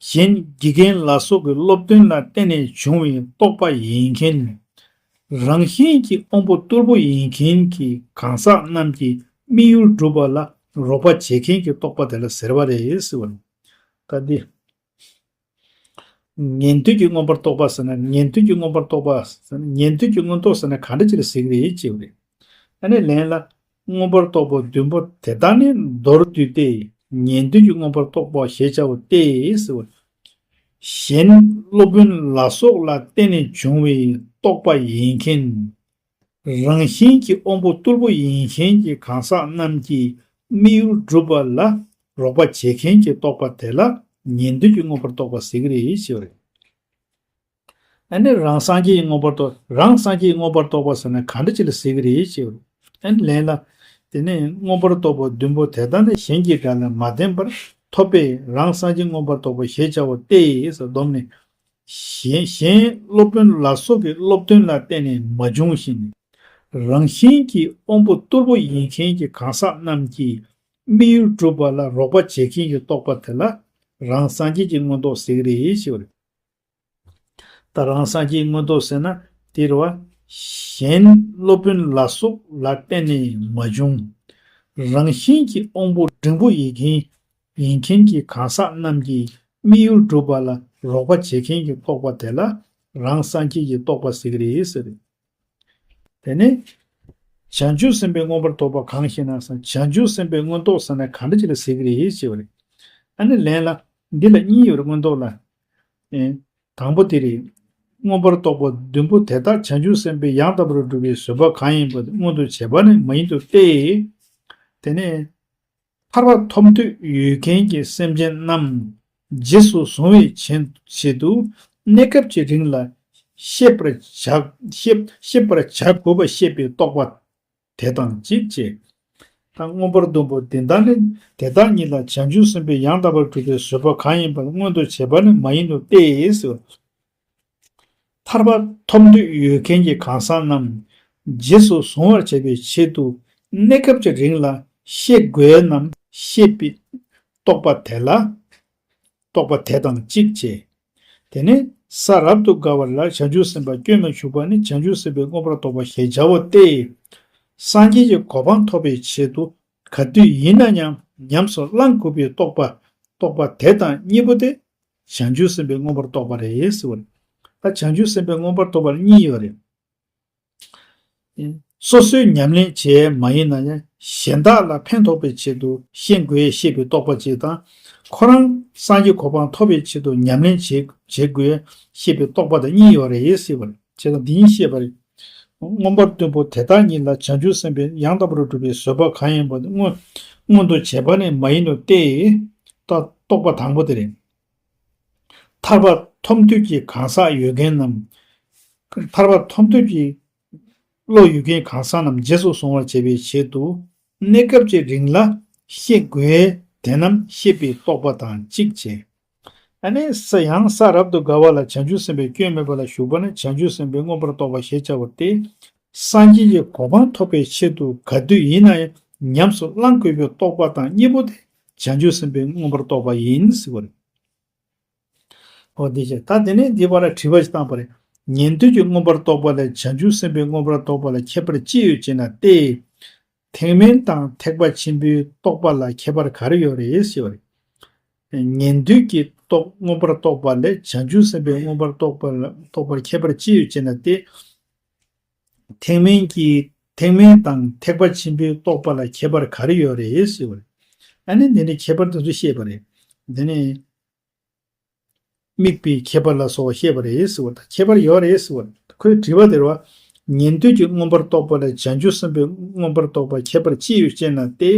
གཞན་དགེ་རྒན་ལ་སོགས་ཀྱི་སློབ་སྟོན་ལ་བརྟེན་ནས་བྱུང་བའི་རྟོགས་པ་ཡིན་མཁན། རང་བཞིན་གྱིས་དབང་པོ་རྟུལ་པོ་ཡིན་མཁན་གྱི་གང་ཟག་རྣམས་ཀྱི་དམིགས་ཡུལ་སྒྲུབ་པ་ལ་རོགས་པ་བྱེད་མཁན་གྱི་རྟོགས་པ་དེ་ལ་ཟེར་བ་རེད་ཟེར་བ་རེད། ད་འདི། ཉན་ཐོས་ཀྱི་མངོན་པར་རྟོགས་པ་ཟེར་ན། ཉན་ཐོས་ཀྱི་མངོན་པར་རྟོགས་པ་ཟེར་ན། ཉན་ཐོས་ཀྱི་མངོན་རྟོགས་ཟེར་ན་ག་འདྲ་ཅིག་ལ་ཟེར་གྱི་རེད་ཅེས་པ་རེད། ཨ་ནི་ལན་ལ། མངོན་པར་རྟོགས་པ་བདུན་པོ་དེ་དག་ནི་མདོར་བསྡུས་ཏེ། ཉན་ཐོས་ཀྱི་མངོན་པར་རྟོགས་པ་ཞེས་བྱ་བ་སྟེ་ཟེར་བ། གཞན་སློབ་དཔོན་ལ་སོགས་ལ་བརྟེན་ནས་བྱུང་བའི་རྟོགས་པ་ཡིན་མཁན། རང་བཞིན་གྱིས་དབང་པོ་རྟུལ་པོ་ཡིན་མཁན་གྱི་གང་ཟག་རྣམས་ཀྱི་དམིགས་ཡུལ་སྒྲུབ་པ་ལ་རོགས་པ་བྱེད་མཁན་གྱི་རྟོགས་པ་དེ་ལ་ཉན་ཐོས་ཀྱི་མངོན་པར་རྟོགས་པ་ཟེར་གྱི་རེད་ཞེས་པ་རེད། ཨ་ནི་རང་སངས་རྒྱས་ཀྱི་མངོན་པར་རྟོགས། རང་སངས་རྒྱས་ཀྱི་མངོན་པར་རྟོགས་པ་ཟེར་ན་ག་འདྲ་ཅིག་ལ་ཟེར་གྱི་རེད་ཅེས་པ་རེད། ཨ་ནི་ལན་ལ། དེ་ནས་མངོན་པར་རྟོགས་པ་བདུན་པོ་དེ་དག་ནི་གཞན་གྱི་དགྲ་ལས་མ་བརྟེན་པར་ཐོབ་པས་རང་སངས་རྒྱས་མངོན་པར་རྟོགས་པ་ཞེས་བྱ་བ་སྟེ་ཟེར། སྡོམ་ནི། གཞན་གཞན་སློབ་དཔོན་ལ་སོགས་ཀྱི་སློབ་སྟོན་ལ་བརྟེན་ནས་མ་བྱུང་ཞིང་། རང་བཞིན་གྱིས་དབང་པོ་རྟུལ་པོ་ཡིན་མཁན་གྱི་གང་ཟག་རྣམས་ཀྱི་དམིགས་ཡུལ་སྒྲུབ་པ་ལ་རོགས་པ་བྱེད་མཁན་གྱི་རྟོགས་པ་དེ་ལ་རང་སངས་རྒྱས་ཀྱི་མངོན་རྟོགས་ཟེར་གྱི་རེད་ཞེས་པ་རེད། ད་རང་སངས་རྒྱས་མངོན་རྟོགས་ཟེར་ན་དེ་རེད་བ། གཞན་སློབ་དཔོན་ལ་སོགས་ལ་བརྟེན་ནས་མ་བྱུང་། རང་བཞིན་གྱིས་དབང་པོ་འབྲིང་པོ་ཡིན་མཁན་ཡིན་མཁན་གྱི་གང་ཟག་རྣམས་ཀྱི་དམིགས་ཡུལ་སྒྲུབ་པ་ལ་རོགས་པ་བྱེད་མཁན་གྱི་རྟོགས་པ་དེ་ལ་རང་སངས་རྒྱས་ཀྱི་རྟོགས་པ་ཟེར་གྱི་རེད་ཟེར། དེ་ནས། བྱང་ཆུབ་སེམས་དཔའི་མངོན་པར་རྟོགས་པ་གང་ཞེ་ན་ཟེར། བྱང་ཆུབ་སེམས་དཔའི་མངོན་རྟོགས་ཟེར་ན་ག་འདྲ་ཅིག་ལ་ཟེར་གྱི་རེད་ཞེས་པ་རེད། ཨ་ནི་ལན་ལ། འདི་ལ་གཉིས་ཡོད་རེད་མངོན་རྟོགས་ལ། ཨེ། དང་པོ་དེ་རེད། མངོན་པར་རྟོགས་པ་བདུན་པོ་དེ་དག་བྱང་ཆུབ་སེམས་དཔའི་ཡང་དག་པར་སྒྲུབ་པའི་བཟོད་པ་གང་ཡིན་པ་དེ་མངོན་དུ་བྱེད་པ་ནི་མ་ཡིན་ཏོ་སྟེ། དེ་ནས། ཐར་པ་ཐོབ་འདོད་ཡོད་མཁན་གྱི་སེམས་ཅན་རྣམས་རྗེས་སུ་བཟུང་བའི་ཆེད་ཆེད་དུ་གནས་སྐབས་ཀྱི་རིང་ལ་ཤེས་པར་བྱ་ཤེས་ཤེས་པར་བྱ་དགོས་པ་ཤེས་པའི་རྟོགས་པ་དེ་དང་གཅིག་བྱས། ད་མངོན་པར་བདུན་པོ་འདི་དག་ནི་དེ་དག་ཉིད་ལ་བྱང་ཆུབ་སེམས་དཔའི་ཡང་དག་པར་སྒྲུབ་པའི་བཟོད་པ་གང་ཡིན་པ་མངོན་དུ་བྱེད་པ་ནི་མ་ཡིན་ནོ་སྟེ་ཟེར། ཐར་པ་ཐོབ་འདོད་ཡོད་མཁན་གྱི་གང་ཟག་རྣམས་རྗེས་སུ་བཟུང་བར་བྱེད་པའི་ཆེད་དུ་གནས་སྐབས་ཀྱི་རིང་ལ་ཤེས་དགོས་རྣམས་ཤེས་པའི་རྟོགས་པ་དེ་ལ་རྟོགས་པ་དེ་དང་གཅིག་བྱས། དེ་ནས་ས་རབ་ཏུ་དགའ་བ་ལ་བྱང་ཆུབ་སེམས་དཔའ་སྐྱོན་མེད་ཞུགས་པ་ནི་བྱང་ཆུབ་སེམས་དཔའི་མངོན་པར་རྟོགས་པ་ཞེས་བྱ་བ་སྟེ། སངས་རྒྱས་ཀྱི་གོ་འཕང་ཐོབ་པའི་ཆེད་དུ་ག་དུས་ཡིན་ན་ཡང་ཉམས་སུ་བླང་དགོས་པའི་རྟོགས་པ་རྟོགས་པ་དེ་དང་གཉིས་པོ་དེ། བྱང་ཆུབ་སེམས་དཔའི་མངོན་པར་རྟོགས་པ་རེད་ཟེར་བ་རེད། ད་བྱང་ཆུབ་སེམས་དཔའི་མངོན་པར་རྟོགས་པ་ལ་གཉིས་ཡོད་རེད། སོ་སོའི་ཉམས་ལེན་བྱས་མ་ཡིན་ན་ཡང་གཞན་དག་ལ་ཕན་ཐོགས་པའི་ཆེད་དུ་ཤེས་དགོས་ཤེས་པའི་རྟོགས་པ་གཅིག་དང་། ཁོ་རང་སངས་རྒྱས་གོ་འཕང་ཐོབ་པའི་ཆེད་དུ་ཉམས་ལེན་བྱེད་བྱེད་དགོས་ཤེས་པའི་རྟོགས་པ་དང་གཉིས་ཡོད་རེད་ཟེར་བ་རེད། བྱས་ཙང་འདི་གཉིས་བཤད་པ་རེད། མངོན་པར་བསྟན་པོ་དེ་དག་ཉིད་ལ་བྱང་ཆུབ་སེམས་དཔའི་ཡང་དག་པར་སྒྲུབ་པའི་བཟོད་པ་གང་ཡིན་པ་དེ་མངོན་མངོན་དུ་བྱེད་པ་ནི་མ་ཡིན་ནོ་སྟེ། རྟོགས་པ་དང་པོ་དེ་རེད། ཐར་པ་ཐོབ་འདོད་ཀྱི་གང་ཟག་ཡོད་མཁན་རྣམས། ཐར་པ་ཐོབ་འདོད་ཀྱི་བློ་ཡོད་མཁན་གང་ཟག་རྣམས་རྗེས་སུ་བཟུང་བར་བྱེད་པའི་ཆེད་དུ་གནས་སྐབས་ཀྱི་རིང་ལ་ཤེས་དགོས་དེ་རྣམས་ཤེས་པའི་རྟོགས་པ་དང་གཅིག་བྱས། ཨ་ནི་ས་ཡང་ས་རབ་ཏུ་དགའ་བ་ལ་བྱང་ཆུབ་སེམས་དཔའི་སྐྱོན་མེད་པ་ལ་ཞུགས་པ་ནི་བྱང་ཆུབ་སེམས་དཔའི་མངོན་པར་རྟོགས་པ་ཞེས་བྱ་བ་སྟེ། སངས་རྒྱས་ཀྱི་གོ་འཕང་ཐོབ་པའི་ཆེད་དུ་ག་དུས་ཡིན་ན་ཡང་ཉམས་སུ་བླང་དགོས་པའི་རྟོགས་པ་དང་གཉིས་པོ་དེ་བྱང་ཆུབ་སེམས་དཔའི་མངོན་པར་རྟོགས་པ་ཡིན་ཟེར་བ་རེད། འོ་དེ་བྱས་ད་དེ་ནས་འདི་བར་ལ་དྲི་བ་ཞིག་བཏང་པ་རེད། ཉན་ཐོས་ཀྱི་མངོན་པར་རྟོགས་པ་ལས་བྱང་ཆུབ་སེམས་དཔའི་མངོན་པར་རྟོགས་པ་ལ་ཁྱད་པར་ཅི་ཡོད་ཅེ་ན་སྟེ། ཐེག་དམན་དང་ཐེག་པ་ཆེན་པོའི་རྟོགས་པ་ལ་ཁྱད་པར་ག་རེ་ཡོད་རེད་ཞེས་པ་རེད། ཉན་ཐོས་ཀྱི་རྟོགས་མངོན་པར་རྟོགས་པ་ལས་བྱང་ཆུབ་སེམས་དཔའི་མངོན་པར་རྟོགས་པ་ལ་རྟོགས་པར་ཁྱད་པར་ཅི་ཡོད་ཅེ་ན་སྟེ། ཐེག་དམན་གྱི་ ཐེག་དམན་དང་ཐེག་པ་ཆེན་པོའི་རྟོགས་པ་ལ་ཁྱད་པར་ག་རེ་ཡོད་རེད་ཟེར་བ་རེད། ཨ་ནི་འདི་ནི་ཁྱད་པར་དེ་ཚོ་བཤད་པ་རེད། འདི་ནི། དམིགས་པའི་ཁྱད་པར་ལ་སོགས་པ་བཤད་པ་རེད་ཟེར་བ་དང་ཁྱད་པར་ཡོད་རེད་ཟེར་བ། ཁོའི་དྲི་བ་དེ་རེད་བ། ཉན་ཐོས་ཀྱི་མངོན་པར་རྟོགས་པ་ལས་བྱང་ཆུབ་སེམས་དཔའི་མངོན་པར་རྟོགས་པ་ཁྱད་པར་ཅི་ཡོད་ཅེ་ན་སྟེ།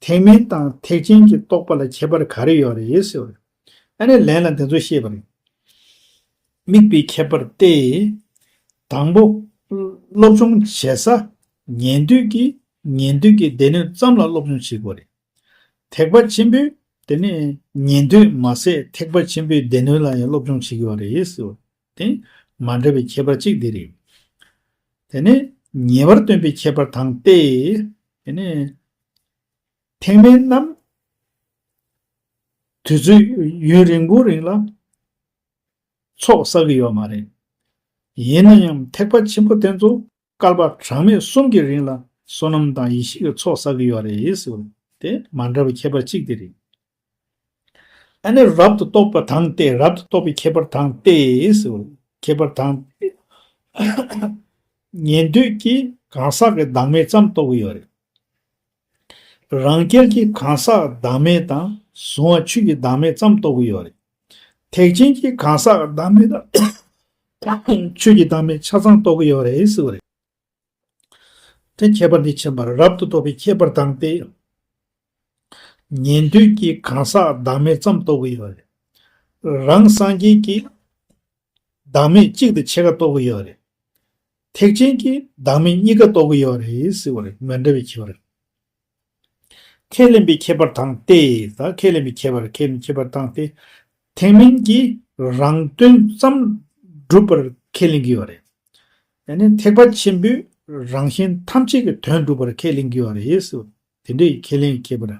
ཐེག་དམན་དང་ཐེག་ཆེན་གྱི་རྟོགས་པ་ལ་ཁྱད་པར་ག་རེ་ཡོད་རེད་ཟེར་བ། ཨ་ནི་ལན་ལ་འདི་ཚོ་བཤད་པ་རེད། དམིགས་པའི་ཁྱད་པར་ཏེ། དང་པོ། སློབ་སྦྱོང་བྱེད་ས། ཉན་ཐོས་ཀྱིས་ཉན་ཐོས་ཀྱི་སྡེ་སྣོད་ཙམ་ལ་སློབ་སྦྱོང་བྱེད་དགོས་རེད། ཐེག་པ་ཆེན་པོས་དེ་ནས་ཉན་ཐོས་མ་ཟད་ཐེག་པ་ཆེན་པོའི་སྡེ་སྣོད་ལ་ཡང་སློབ་སྦྱོང་བྱེད་ཀྱི་ཡོད་རེད་ཟེར་བ། དེ་མ་འདྲ་བའི་ཁྱད་པར་གཅིག་དེ་རེད། དེ་ནས་ཉེ་བར་སྟོན་པའི་ཁྱད་པར་དང་སྟེ། དེ་ནས་ཐེག་དམན་རྣམས་དུས་ཚོད་ཡུན་རིང་པོའི་རིང་ལ་ཚོགས་བསགས་ཀྱི་ཡོད་མ་རེད། ཡིན་ན་ཡང་ཐེག་པ་ཆེན་པོ་དེ་ཚོ་བསྐལ་པ་གྲངས་མེད་གསུམ་གྱི་རིང་ལ་བསོད་ནམས་དང་ཡེ་ཤེས་ཀྱི་ཚོགས་བསགས་ཀྱི་ཡོད་རེད་ཟེར་བ། དེ་མ་འདྲ་བའི་ཁྱད་པར་གཅིག་དེ་རེད། ཨ་ནི་རབ་ཏུ་རྟོགས་པ་དང་སྟེ། རབ་ཏུ་རྟོགས་པའི་ཁྱད་པར་དང་སྟེ་ཟེར་བ། ཁྱད་པར་དང་སྟེ། ཉན་ཐོས་ཀྱིས་གང་ཟག་གི་བདག་མེད་ཙམ་རྟོགས་ཀྱི་ཡོད་རེད། རང་རྒྱལ་གྱིས་གང་ཟག་བདག་མེད་དང་གཟུང་བ་ཆོས་ཀྱི་བདག་མེད་ཙམ་རྟོགས་ཀྱི་ཡོད་རེད། ཐེག་ཆེན་གྱིས་གང་ཟག་བདག་མེད་དང་ཆོས་ཀྱི་བདག་མེད་ཆ་ཚང་རྟོགས་ཀྱི་ཡོད་རེད་ཟེར་བ་རེད། དེ་ཁྱད་པར་འདི་ཕྱིན་པར་རབ་ཏུ་རྟོགས་པའི་ཁྱད་པར་དང་སྟེ། ཉན་ཐོས་ཀྱིས་གང་ཟག་བདག་མེད་ཙམ་རྟོགས་ཀྱི་ཡོད་རེད། རང་སངས་རྒྱས་ཀྱིས་བདག་མེད་གཅིག་ཏུ་ཕྱེད་ཀ་རྟོགས་ཀྱི་ཡོད་རེད། ཐེག་ཆེན་གྱིས་བདག་མེད་གཉིས་ཀ་རྟོགས་ཀྱི་ཡོད་རེད་ཟེར་བ་རེད། མ་འདྲ་བའི་ཁྱད་པར། ཁས་ལེན་པའི་ཁྱད་པར་དང་སྟེ། ད་ཁས་ལེན་པའི་ཁྱད་པར། ཁས་ལེན་ཁྱད་པར་དང་སྟེ། ཐེག་དམན་གྱིས་རང་དོན་ཙམ་སྒྲུབ་པར་ཁས་ལེན་གྱི་ཡོད་རེད། ཡང་ན་ཐེག་པ་ཆེན་པོས་རང་གཞན་ཐམས་ཅད་ཀྱི་དོན་སྒྲུབ་པར་ཁས་ལེན་གྱི་ཡོད་རེད་ཟེར། དེ་འདྲའི་ཁས་ལེན་ཁྱད་པར།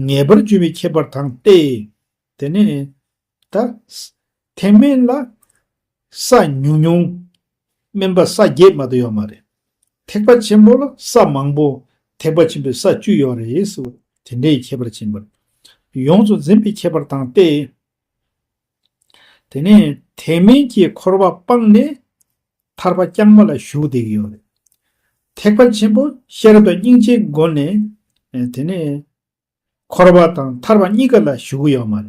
ངེས་པར་འབྱུང་བའི་ཁྱད་པར་དང་སྟེ། དེ་ནས་ད་ཐེག་དམན་ལ་ས་ཉུང་ཉུང་དམན་པ་ས་བརྒྱད་མ་གཏོགས་ཡོད་མ་རེད། ཐེག་པ་ཆེན་པོ་ལ་ས་མང་པོ། ཐེག་པ་ཆེན་པོའི་ས་བཅུ་ཡོད་རེད་ཟེར། དེ་འདྲའི་ཁྱད་པར་ཕྱིན་པར། ཡོངས་སུ་འཛིན་པའི་ཁྱད་པར་དང་སྟེ། དེ་ནས་ཐེག་དམན་གྱིས་འཁོར་བ་སྤངས་ནས་ཐར་པ་རྐྱང་པ་ལ་ཞུགས་བསྡད་ཀྱི་ཡོད་རེད། ཐེག་པ་ཆེན་པོ་ཤེས་རབ་དང་སྙིང་རྗེའི་སྒོ་ནས་དེ་ནས་འཁོར་བ་དང་ཐར་པ་གཉིས་ཀ་ལ་ཞུགས་ཀྱི་ཡོད་མ་རེད།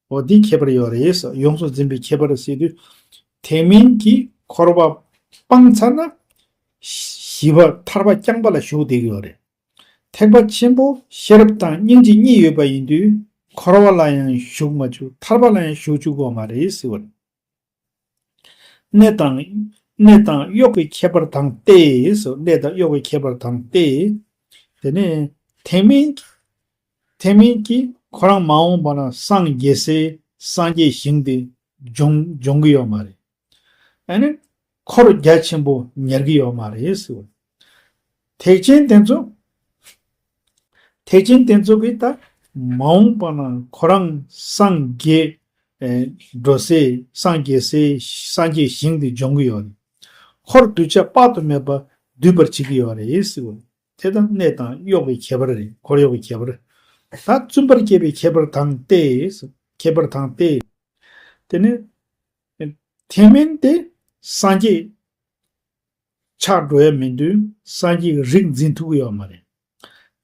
འོ་འདི་ཁྱད་པར་ཡོད་རེད། ཡོངས་སུ་འཛིན་པའི་ཁྱད་པར་ཟེར་དུས། ཐེག་དམན་གྱིས་འཁོར་བ་སྤངས་ཚར་ན་ཞི་བ་ཐར་པ་རྐྱང་པ་ལ་ཞུགས་བསྡད་ཀྱི་ཡོད་རེད། ཐེག་པ་ཆེན་པོ་ཤེས་རབ་དང་སྙིང་རྗེ་གཉིས་ཡོད་པ་ཡིན་དུས་འཁོར་བ་ལ་ཡང་ཞུགས་མ་བཅུག་ཐར་པ་ལ་ཡང་ཞུགས་བཅུག་དགོས་མ་རེད་ཟེར་བ་རེད། གནས་དང་། གནས་དང་གཡོག་གི་ཁྱད་པར་དང་སྟེ། གནས་དང་གཡོག་གི་ཁྱད་པར་དང་སྟེ། དེ་ནས་ཐེག་དམན། ཐེག་དམན་གྱིས་ཁོ་རང་མ་འོངས་པ་ན་སངས་རྒྱས་སའི་སངས་རྒྱས་ཞིང་དེ་སྦྱོང་སྦྱོང་གི་ཡོད་མ་རེད། ཨ་ནི་འཁོར་རྒྱ་ཆེན་པོ་ཉར་གྱི་ཡོད་མ་རེད་ཟེར། ཐེག་ཆེན་དེ་ཚོ། ཐེག་ཆེན་དེ་ཚོ་གིས་ད་མ་འོངས་པ་ན་ཁོ་རང་སངས་རྒྱས་འགྲོ་སའི་སངས་རྒྱས་སའི་སངས་རྒྱས་ཞིང་དེ་སྦྱོང་གི་ཡོད་རེད། འཁོར་གདུལ་བྱ་དཔག་ཏུ་མེད་པ་འདུལ་བར་བྱེད་ཀྱི་ཡོད་རེད་ཟེར། དེ་དང་གནས་དང་གཡོག་གི་ཁྱད་པར་རེད། འཁོར་གཡོག་གི་ཁྱད་པར། ད་བཙུན་པར་བསྐྱེད་པའི་ཁྱད་པར་དང་སྟེ། ཁྱད་པར་དང་སྟེ། དེ་ནས་ཐེག་དམན་དེ་སངས་རྒྱས་ཆགས་འགྲོ་ཡ་མི་འདུག་སངས་རྒྱས་ཀྱི་རིགས་འཛིན་ཐུབ་ཀྱི་ཡོད་མ་རེད།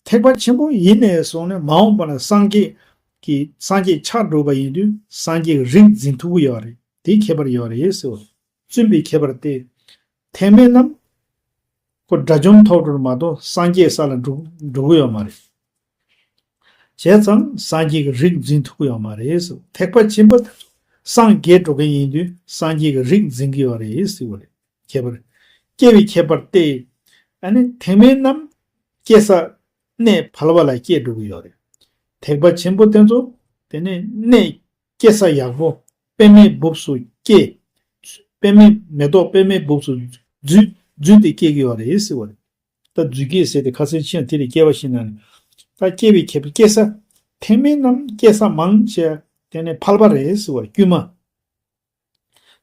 ཐེག་པ་ཆེན་པོ་ཡིན་ནས་བཟུང་ནས་མ་འོངས་པ་ན་སངས་རྒྱས་ཀྱི་སངས་རྒྱས་ཆགས་འགྲོ་བ་ཡིན་དུས་སངས་རྒྱས་ཀྱི་རིགས་འཛིན་ཐུབ་ཀྱི་ཡོད་རེད། དེའི་ཁྱད་པར་ཡོད་རེད་ཟེར་བ། བཙུན་པའི་ཁྱད་པར་ཏེ། ཐེག་དམན་རྣམས་ཁོ་དགྲ་བཅོམ་ཐོབ་འགྲོ་མ་གཏོགས་སངས་རྒྱས་ས་ལ་འགྲོ་འགྲོ་གི་ཡོད་མ་རེད། བྱས་ཙང་སངས་རྒྱས་ཀྱི་རིགས་འཛིན་ཐུབ་ཀྱི་ཡོད་མ་རེད་ཟེར། ཐེག་པ་ཆེན་པོ་དེ་ཚོ་སངས་རྒྱས་འགྲོ་མཁན་ཡིན་དུས་སངས་རྒྱས་ཀྱི་རིགས་འཛིན་གྱི་ཡོད་རེད་ཟེར་བ་རེད། ཁྱད་པར། སྐྱེ་བའི་ཁྱད་པར་ཏེ། ཨ་ནི་ཐེག་དམན་རྣམས་སྐྱེ་ས་གནས་ཕལ་པ་ལ་སྐྱེ་འགྲོ་གི་ཡོད་རེད། ཐེག་པ་ཆེན་པོ་དེ་ཚོ་དེ་ནས་གནས་སྐྱེ་ས་ཡག་པོ་པདྨའི་སྦུབས་སུ་སྐྱེ། པདྨའི་མེ་ཏོག་པདྨའི་སྦུབས་སུ་འཛུལ་འཛུལ་ཏེ་སྐྱེ་གི་ཡོད་རེད་ཟེར་བ་རེད། ད་རྫུས་སྐྱེས་ཟེར་ཏེ་ཁ་སང་ཕྱིན་དེ་ལས་སྐྱེ་བ་ཞིག་ན་ནི། ད་སྐྱེ་བའི་ཁྱད་པར་སྐྱེ་ས། ཐེག་དམན་རྣམས་སྐྱེ་ས་མང་ཆེ་དེ་ནས་ཕལ་པ་རེད་ཟེར་བ་རེད། དཀྱུས་མ།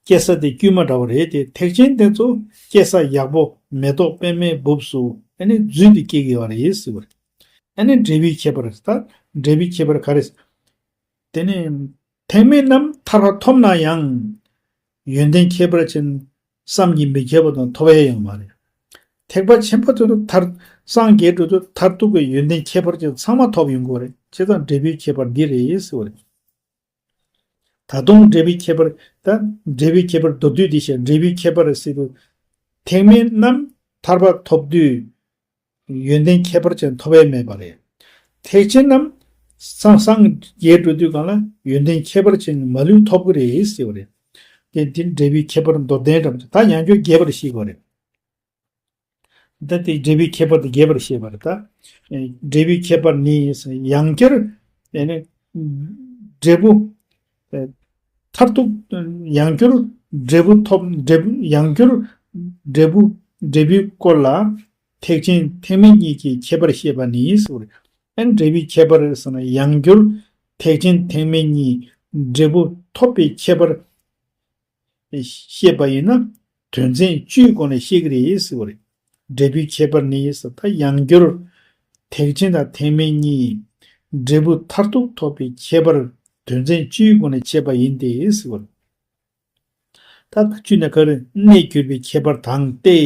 སྐྱེ་ས་དེ་དཀྱུས་མ་འདྲ་བོ་རེད་དེ། ཐེག་ཆེན་དེ་ཚོ་སྐྱེ་ས་ཡག་པོ་མེ་ཏོག་པདྨའི་སྦུབས་སུ་ཨ་ནི་འཛུལ་ཏེ་སྐྱེ་གི་ཡོད་རེད་ཟེར་བ་རེད། ཨ་ནི་འབྲས་བུའི་ཁྱད་པར། ད་འབྲས་བུའི་ཁྱད་པར་ག་རེ། དེ་ནས་ཐེག་དམན་རྣམས་ཐར་པ་ཐོབ་ན་ཡང་། ཡོན་ཏན་ཁྱད་པར་ཅན་བསམ་གྱིས་མི་ཁྱབ་པ་དང་ཐོབ་ཡ་ཡང་མ་རེད། ཐེག་པ་ཆེན་པོ་དེ་ཚོ་མཐར། སངས་རྒྱས་འགྲོ་དུས་མཐར་ཐུག་གི་ཡོན་ཏན་ཁྱད་པར་ཅན་ཚང་མ་ཐོབ་ཡོང་གི་རེད། བྱས་ཙང་འབྲས་བུའི་ཁྱད་པར་འདི་རེད་ཟེར་བ་རེད། ད་དུང་འབྲས་བུའི་ཁྱད་པར། ད་འབྲས་བུའི་ཁྱད་པར་མདོར་བསྡུས་འདི་བཤད། འབྲས་བུའི་ཁྱད་པར་ཟེར་དུས། ཐེག་དམན་རྣམས་ཐར་པ་ཐོབ་དུས་ཡོན་ཏན་ཁྱད་པར་ཅན་ཐོབ་ཡས་མེད་པ་རེད། ཐེག་ཆེན་རྣམས་སངས། སངས་རྒྱས་འགྲོ་དུས་སྒང་ལ་ཡོན་ཏན་ཁྱད་པར་ཅན་མ་ལུས་ཐོབ་ཀྱི་རེད་ཟེར་བ་རེད། དེ་འདི་འབྲས་བུའི་ཁྱད་པར་མདོར་བསྟན་འདྲ་པོ་ཅིག། ད་ཡང་བསྐྱར་རྒྱས་པར་བཤད་དགོས་རེད། ད་དེ་འབྲས་བུའི་ཁྱད་པར་དེ་རྒྱས་པར་བཤད་པ་རེད་ད། ཨེ། འབྲས་བུའི་ཁྱད་པར་ནི་ཡང་བསྐྱར། ཨེ་ནི། འབྲས་བུ། ཨེ། མཐར་ཐུག། ཡང་བསྐྱར་འབྲས་བུ་ཐོབ། འབྲས་བུ། ཡང་བསྐྱར་འབྲས་བུ། འབྲས་བུའི་སྐོར་ལ་ཐེག་ཆེན་ཐེག་དམན་གཉིས་ཀྱི་ཁྱད་པར་བཤད་པ་ནི་ཟེར་བ་རེད། ཨེ་ནི་འབྲས་བུའི་ཁྱད་པར་ཟེར་ན། ཡང་བསྐྱར་ཐེག་ཆེན་ཐེག་དམན་གཉིས་འབྲས་བུ་ཐོབ་པའི་ཁྱད་པར་བཤད་པ་ཡིན་ན། དོན་ཚན་བཅུའི་སྒོ་ནས་བཤད་ཀྱི་རེད་ཟེར་བ་རེད། འབྲས་བུའི་ཁྱད་པར་ནི་ཟེར། ད་ཡང་བསྐྱར་ཐེག་ཆེན་དང་ཐེག་དམན་གཉིས་འབྲས་བུ་མཐར་ཐུག་ཐོབ་པའི་ཁྱད་པར་དོན་ཚན་བཅུའི་སྒོ་ནས་འཆད་པ་ཡིན་ཏེ་ཟེར་བ་རེད། ད་བཅུ་ན་ག་རེ། གནས་གྱུར་པའི་ཁྱད་པར་དང་སྟེ།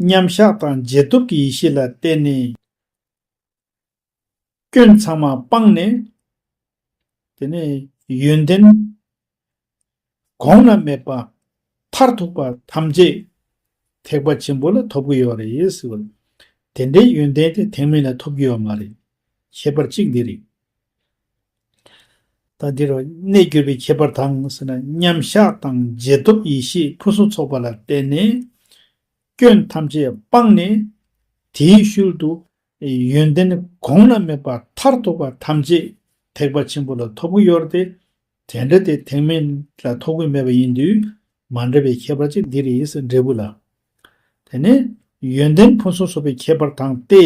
མཉམ་གཞག་དང་རྗེས་ཐོབ་ཀྱི་ཡེ་ཤེས་ལ་བརྟེན་ནས། སྐྱོན་ཚང་མ་སྤངས་ནས། དེ་ནས་ཡོན་ཏན་གོང་ན་མེད་པ་མཐར་ཐུག་པ་ཐམས་ཅད་ཐེག་པ་ཆེན་པོ་ལ་ཐོབ་ཀྱི་ཡོད་རེད་ཟེར་བ་རེད། དེ་འདྲའི་ཡོན་ཏན་དེ་ཐེག་དམན་ལ་ཐོབ་ཀྱི་ཡོད་མ་རེད། ཁྱད་པར་གཅིག་འདི་རེད། ད་འདིར་གནས་གྱུར་པའི་ཁྱད་པར་དང་ཟེར་ན། མཉམ་གཞག་དང་རྗེས་ཐོབ་ཡེ་ཤེས་ཕུན་སུམ་ཚོགས་པ་ལ་བརྟེན་ནས། སྐྱོན་ཐམས་ཅད་སྤངས་ནས། དེའི་ཤུལ་དུ་ཡོན་ཏན་གོང་ན་མེད་པ་མཐར་ཐུག་པ་ཐམས་ཅད་ཐེག་པ་ཆེན་པོ་ལ་ཐོབ་ཀྱི་ཡོད་རེད་དེ། དེ་འདྲ་དེ་ཐེག་དམན་ལ་ཐོབ་ཀྱི་མེད་པ་ཡིན་དུས། མ་འདྲ་བའི་ཁྱད་པར་གཅིག་འདི་རེད་ཟེར། འབྲས་བུ་ལ། དེ་ནས་ཡོན་ཏན་ཕུན་སུམ་ཚོགས་པའི་ཁྱད་པར་དང་སྟེ།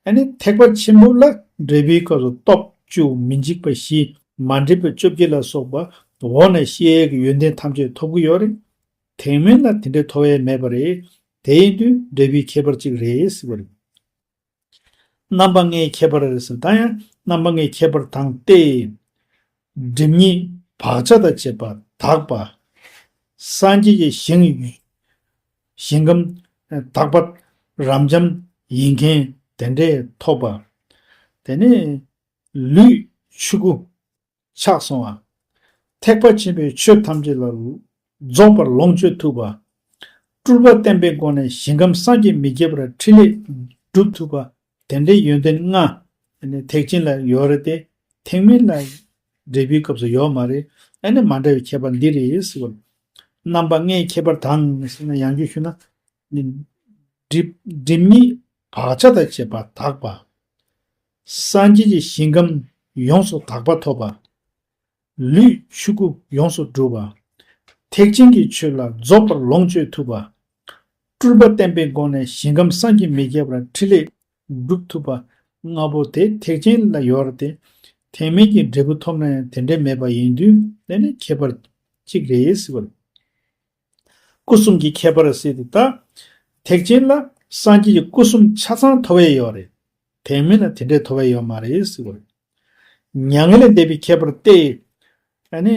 ཨ་ནི་ཐེག་པ་ཆེན་པོ་ལ་འབྲས་བུའི་སྐབས་སུ་སྟོབས་བཅུ། མི་འཇིགས་པ་བཞི། མ་འདྲེས་པ་བཅོ་བརྒྱད་ལ་སོགས་པ་འོག་ནས་བཤད་ཡས་ཀྱི་ཡོན་ཏན་ཐམས་ཅད་ཐོབ་ཀྱི་ཡོད་རེད། ཐེག་དམན་ལ་དེ་འདྲའི་ཐོབ་ཡས་མེད་པ་རེད། དེ་ཡིན་དུས་འབྲས་བུའི་ཁྱད་པར་གཅིག་རེད་ཟེར་བ་རེད། རྣམ་པ་ལྔའི་ཁྱད་པར་རེད་ཟེར། ད་ཡང་རྣམ་པ་ལྔའི་ཁྱད་པར་དང་སྟེ། སྒྲིབ་གཉིས་བག་ཆགས་དང་བཅས་པ་དག་པ། སངས་རྒྱས་ཀྱི་ཞིང་། ཞིང་ཁམས་དག་པ་རབ་འབྱམས་ཡིན་མཁན་དེ་འདྲས་ཐོབ་པ། དེ་ནས་ལུས་ཆོས་སྐུ་ཆགས་སོང་བ། ཐེག་པ་ཆེན་པོའི་ཆོས་ཐམས་ཅད་ལ་རྫོགས་པར་ལོངས་སྤྱོད་ཐུབ་པ། སྤྲུལ་པ་བསྟན་པའི་སྒོ་ནས་ཞིང་ཁམས་སངས་རྒྱས་མི་བསྐྱོད་པར་ཕྲིན་ལས་སྒྲུབ་ཐུབ་པ། དེ་འདྲའི་ཡོན་ཏན་ལྔ་ནི་ཐེག་ཆེན་ལ་ཡོད་རེད་དེ། ཐེག་དམན་ལ་འབྲས་བུའི་སྐབས་སུ་ཡོད་མ་རེད། ཨ་ནི་མ་འདྲ་བའི་ཁྱད་པར་འདི་རེད་ཟེར་བ། རྣམ་པ་ལྔའི་ཁྱད་པར་དང་ཟེར་ན། ཡང་བསྐྱར་ཞུ་ན། ནི། སྒྲིབ་སྒྲིབ་གཉིས་བག་ཆགས་དང་བཅས་པ་དག་པ། སངས་རྒྱས་ཀྱི་ཞིང་ཁམས་ཡོངས་སུ་དག་པ་ཐོབ་པ། ལུས་ཆོས་སྐུ་ཡོངས་སུ་གྲུབ་པ། ཐེག་ཆེན་གྱི་ཆོས་ལ་རྫོགས་པར་ལོངས་སྤྱོད་ཐུབ་པ། སྤྲུལ་པ་བསྟན་པའི་སྒོ་ནས་ཞིང་ཁམས་སངས་རྒྱས་མི་བསྐྱོད་པར་ཕྲིན་ལས་སྒྲུབ་ཐུབ་པ། ལྔ་པོ་དེ་ཐེག་ཆེན་ལ་ཡོད་རེད་དེ། ཐེག་དམན་གྱི་འབྲས་བུ་ཐོབ་ན་ཡང་དེ་འདྲ་མེད་པ་ཡིན་དུས། དེ་ནི་ཁྱད་པར་གཅིག་རེད་ཟེར་བ་རེད། སྐུ་གསུམ་གྱི་ཁྱད་པར་ཟེར་དུས་ད། ཐེག་ཆེན་ལ་སངས་རྒྱས་ཀྱི་སྐུ་གསུམ་ཆ་ཚང་ཐོབ་ཡས་ཡོད་རེད། ཐེག་དམན་ལ་དེ་འདྲའི་ཐོབ་ཡས་ཡོད་མ་རེད་ཟེར་བ་རེད། མྱ་ངན་ལས་འདས་པའི་ཁྱད་པར་ཏེ། ཨ་ནི།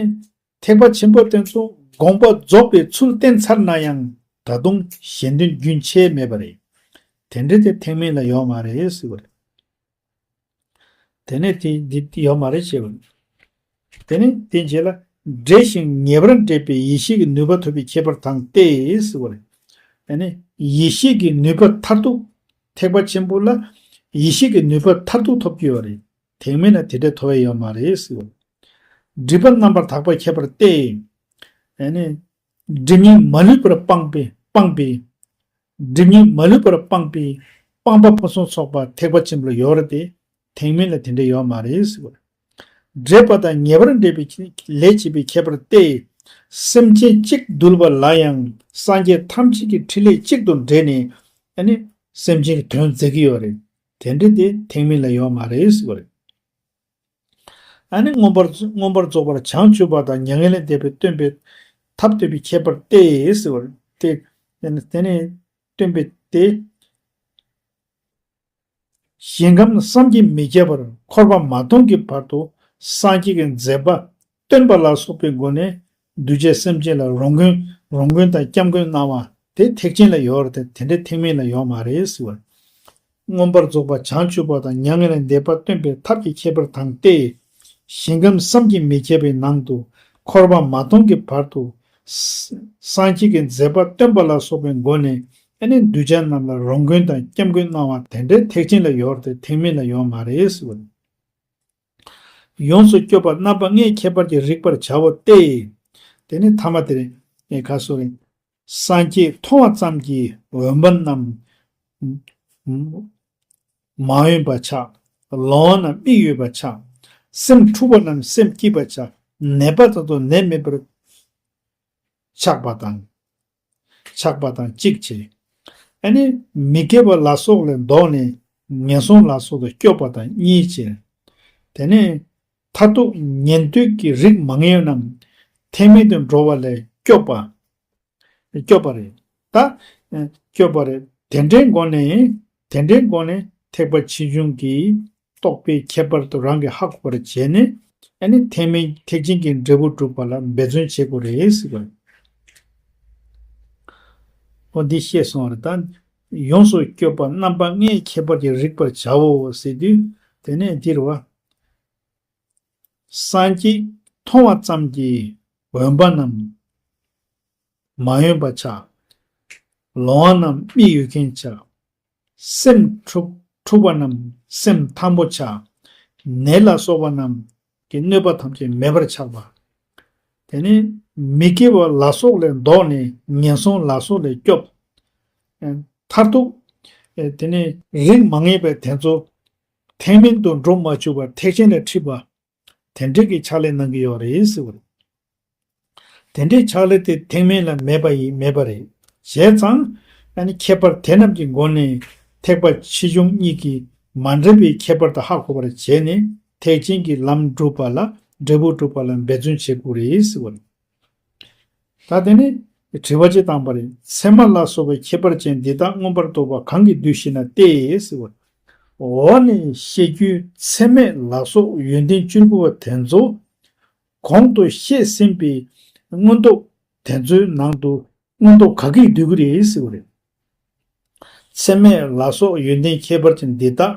ཐེག་པ་ཆེན་པོ་དེ་ཚོ་དགོངས་པ་རྫོགས་པའི་ཚུལ་བསྟན་ཚར་ན་ཡང་། ད་དུང་གཞན་དོན་རྒྱུན་ཆད་མེད་པ་རེད། དེ་འདྲ་དེ་ཐེག་དམན་ལ་ཡོད་མ་རེད་ཟེར་བ་རེད། དེ་ནས་དེ་འདི་ཡོད་མ་རེད་ཅེས་པ། དེ་ནས་དེ་རྗེས་ལ། འདྲེས་ཤིང་ངེས་པར་འདྲེས་པའི་ཡེ་ཤེས་ཀྱི་ནུས་པ་ཐོབ་པའི་ཁྱད་པར་དང་སྟེ་ཟེར་བ་རེད། ཨ་ནི་ཡེ་ཤེས་ཀྱི་ནུས་པ་མཐར་ཐུག་ཐེག་པ་ཆེན་པོ་ལ་ཡེ་ཤེས་ཀྱི་ནུས་པ་མཐར་ཐུག་ཐོབ་ཀྱི་ཡོད་རེད། ཐེག་དམན་ལ་དེ་འདྲ་ཐོབ་ཡས་ཡོད་མ་རེད་ཟེར་བ། སྒྲིབ་པ་རྣམ་པར་དག་པའི་ཁྱད་པར་ཏེ། ཨ་ནི། སྒྲིབ་གཉིས་མ་ལུས་པར་སྤངས་པའི་སྤངས་པའི། སྒྲིབ་གཉིས་མ་ལུས་པར་སྤངས་པའི་སྤངས་པ་ཕུན་སུམ་ཚོགས་པ་ཐེག་པ་ཆེན་པོ་ལ་ཡོད་རེད་དེ། ཐེག་དམན་ལ་དེ་འདྲ་ཡོད་མ་རེད་ཟེར་བ། འདྲེས་པ་དང་ངེས་པར་འདྲེས་པའི་ལས་བྱེད་པའི་ཁྱད་པར་ཏེ། སེམས་ཅན་གཅིག་འདུལ་བ་ལ་ཡང་སངས་རྒྱས་ཐམས་ཅད་ཀྱི་ཕྲིན་ལས་གཅིག་ཏུ་འདྲེས་ནས། ཨ་ནི། སེམས་ཅན་གྱི་དོན་མཛད་ཀྱི་ཡོད་རེད། དེ་འདྲ་དེ་ཐེག་དམན་ལ་ཡོད་མ་རེད་ཟེར་བ་རེད། ཨ་ནི་མངོན་པར་མངོན་པར་རྫོགས་པར་བྱང་ཆུབ་པ་དང་མྱ་ངན་ལས་འདས་པའི་སྟོན་པའི་ཐབས་སྟོན་པའི་ཁྱད་པར་ཏེ་ཟེར་བ་སྟེ། དེ་ནི་དེ་ནི་སྟོན་པའི་སྟེ། ཞིང་ཁམས་བསམ་གྱིས་མི་ཁྱབ་པར་འཁོར་བ་མ་སྟོངས་ཀྱི་བར་དུ་སངས་རྒྱས་ཀྱི་མཛད་པ་སྟོན་པ་ལ་སོགས་པའི་སྒོ་ནས་གདུལ་བྱ་སེམས་ཅན་ལ་རོགས་མགོན་རོགས་མགོན་དང་སྐྱབས་མགོན་གནང་བ། དེ་ཐེག་ཆེན་ལ་ཡོད་རེད་དེ། དེ་འདྲའི་ཐེག་དམན་ལ་ཡོད་མ་རེད་ཟེར་བ། མངོན་པར་རྫོགས་པ་བྱང་ཆུབ་པ་དང་མྱ་ངན་ལས་འདས་པ་སྟོན་པའི་ཐབས་ཀྱི་ཁྱད་པར་དང་སྟེ། ཞིང་ཁམས་བསམ་གྱིས་མི་ཁྱབ་པའི་ནང་དུ་འཁོར་བ་མ་སྟོངས་ཀྱི་བར་དུ། ས་སངས་རྒྱས་ཀྱི་མཛད་པ་སྟོན་པ་ལ་སོགས་པའི་སྒོ་ནས་ཨ་ནི་གདུལ་བྱ་རྣམས་ལ་རོགས་མགོན་དང་སྐྱབས་མགོན་གནང་བ་དེ་འདྲའི་ཐེག་ཆེན་ལ་ཡོད་རེད་དེ། ཐེག་དམན་ལ་ཡོད་མ་རེད་ཟེར་བ། ཡོངས་སུ་སྐྱོབ་པ་རྣམ་པ་ལྔའི་ཁྱད་པར་གྱིས་རིག་པར་བྱའོ་སྟེ། དེ་ནི་ཐ་མ་དེ་རེད། ཨེ་ག་སོ་རེད། སངས་རྒྱས་མཐོང་བ་ཙམ་གྱིས་འོན་པ་རྣམས་མ་འོན་པ་ཆགས། ལོང་བ་རྣམས་མིག་ཡོད་པ་ཆགས། སེམས་འཁྲུགས་པ་རྣམས་སེམས་སྐྱིད་པ་ཆགས། ནད་པ་དང་དུ་ནད་མེད་པར་ཆགས་པ་དང་། ཆགས་པ་དང་གཅིག་བྱས། ཨ་ནི་མི་དགེ་བ་ལ་སོགས་ལས་ལྡོག་ནས་ངན་སོང་ལ་སོགས་དུ་སྐྱོབ་པ་དང་གཉིས་བྱས། དེ་ནས་མཐར་ཐུག་ཉན་ཐོས་ཀྱི་རིགས་མ་ངེས་རྣམས་ཐེག་དམན་དུ་འགྲོ་བ་ལས་སྐྱོབ་པ། སྐྱོབ་པ་རེད། ད་སྐྱོབ་པ་རེད། དེ་འདྲའི་སྒོ་ནས་དེ་འདྲའི་སྒོ་ནས་ཐེག་པ་ཆེ་ཆུང་གི་རྟོགས་པའི་ཁྱད་པར་དུ་རང་གིས་ཧ་གོ་བར་བྱས་ནས། ཨ་ནི་ཐེག་དམན་ཐེག་ཆེན་གྱི་འབྲས་བུ་སྒྲུབ་པ་ལ་འབད་བརྩོན་བྱེད་དགོས་རེད་ཟེར་བ། འོ་འདི་ཤེས་སོང་བ་རེད། ད་ཡོངས་སུ་སྐྱོབ་པ་རྣམ་པ་ལྔའི་ཁྱད་པར་གྱིས་རིག་པར་བྱའོ་ཟེར་དུས། དེ་ནས་འདིར་བ། སངས་རྒྱས་མཐོང་བ་ཙམ་གྱིས་འོན་པ་རྣམས་མ་འོན་པ་ཆགས། ལོང་བ་རྣམས་མིག་ཡོད་མཁན་ཆགས། སེམས་འཁྲུགས་འཁྲུགས་པ་རྣམས་སེམས་ཐང་པོ་ཆགས། ནད་ལ་སོགས་པ་རྣམས་ཀྱི་གནོད་པ་ཐམས་ཅད་མེད་པར་ཆགས་པ། དེ་ནས་མི་དགེ་བ་ལ་སོགས་ལས་ལྡོག་ནས་ངན་སོང་ལ་སོགས་ལས་སྐྱོབ། མཐར་ཐུག་དེ་ནས་རིགས་མ་ངེས་པའི་དེ་ཚོ་ཐེག་དམན་དུ་འགྲོ་མ་བཅུག་པར་ཐེག་ཆེན་ལ་ཁྲིད་པ། དེ་འདྲའི་གི་ཕྱག་ལས་གནང་གི་ཡོད་རེད་ཟེར་བ་རེད། དེ་འདྲའི་ཕྱག་ལས་དེ་ཐེག་དམན་ལ་མེད་པ་ཡིན་མེད་པ་རེད། བྱས་ཙང་ཨ་ནི་ཁྱད་པར་དེ་རྣམས་ཀྱི་སྒོ་ནས་ཐེག་པ་ཆེ་ཆུང་གཉིས་ཀྱི་མ་འདྲེས་པའི་ཁྱད་པར་དུ་ཧ་གོ་བར་བྱས་ནས་ཐེག་ཆེན་གྱི་ལམ་སྒྲུབ་པ་ལ་འབྲས་བུ་སྒྲུབ་པ་ལ་འབད་བརྩོན་བྱེད་དགོས་རེད་ཟེར་བ་རེད། ད་དེ་ནི་དྲི་བ་ཅིག་བཏང་པ་རེད། མཚན་མ་ལ་སོགས་པའི་ཁྱད་པར་ཅན་འདི་དག་མངོན་པར་རྟོགས་པ་གང་གིས་བསྡུས་ཤེ་ན་སྟེ་ཟེར་བ། འོག་ནས་བཤད་རྒྱུའི་མཚན་མེད་ལ་སོགས་ཡོན་ཏན་བཅུ་དགུ་པ་དེ་ཚོ་གོང་དུ་བཤད་ཟིན་པའི་མངོན་རྟོགས་དེ་ཚོའི་ནང་དུ་མངོན་རྟོགས་ག་གིས་བསྡུ་གི་རེད་ཟེར་བ་རེད། མཚན་མེད་ལ་སོགས་ཡོན་ཏན་ཁྱད་པར་ཅན་འདི་དག་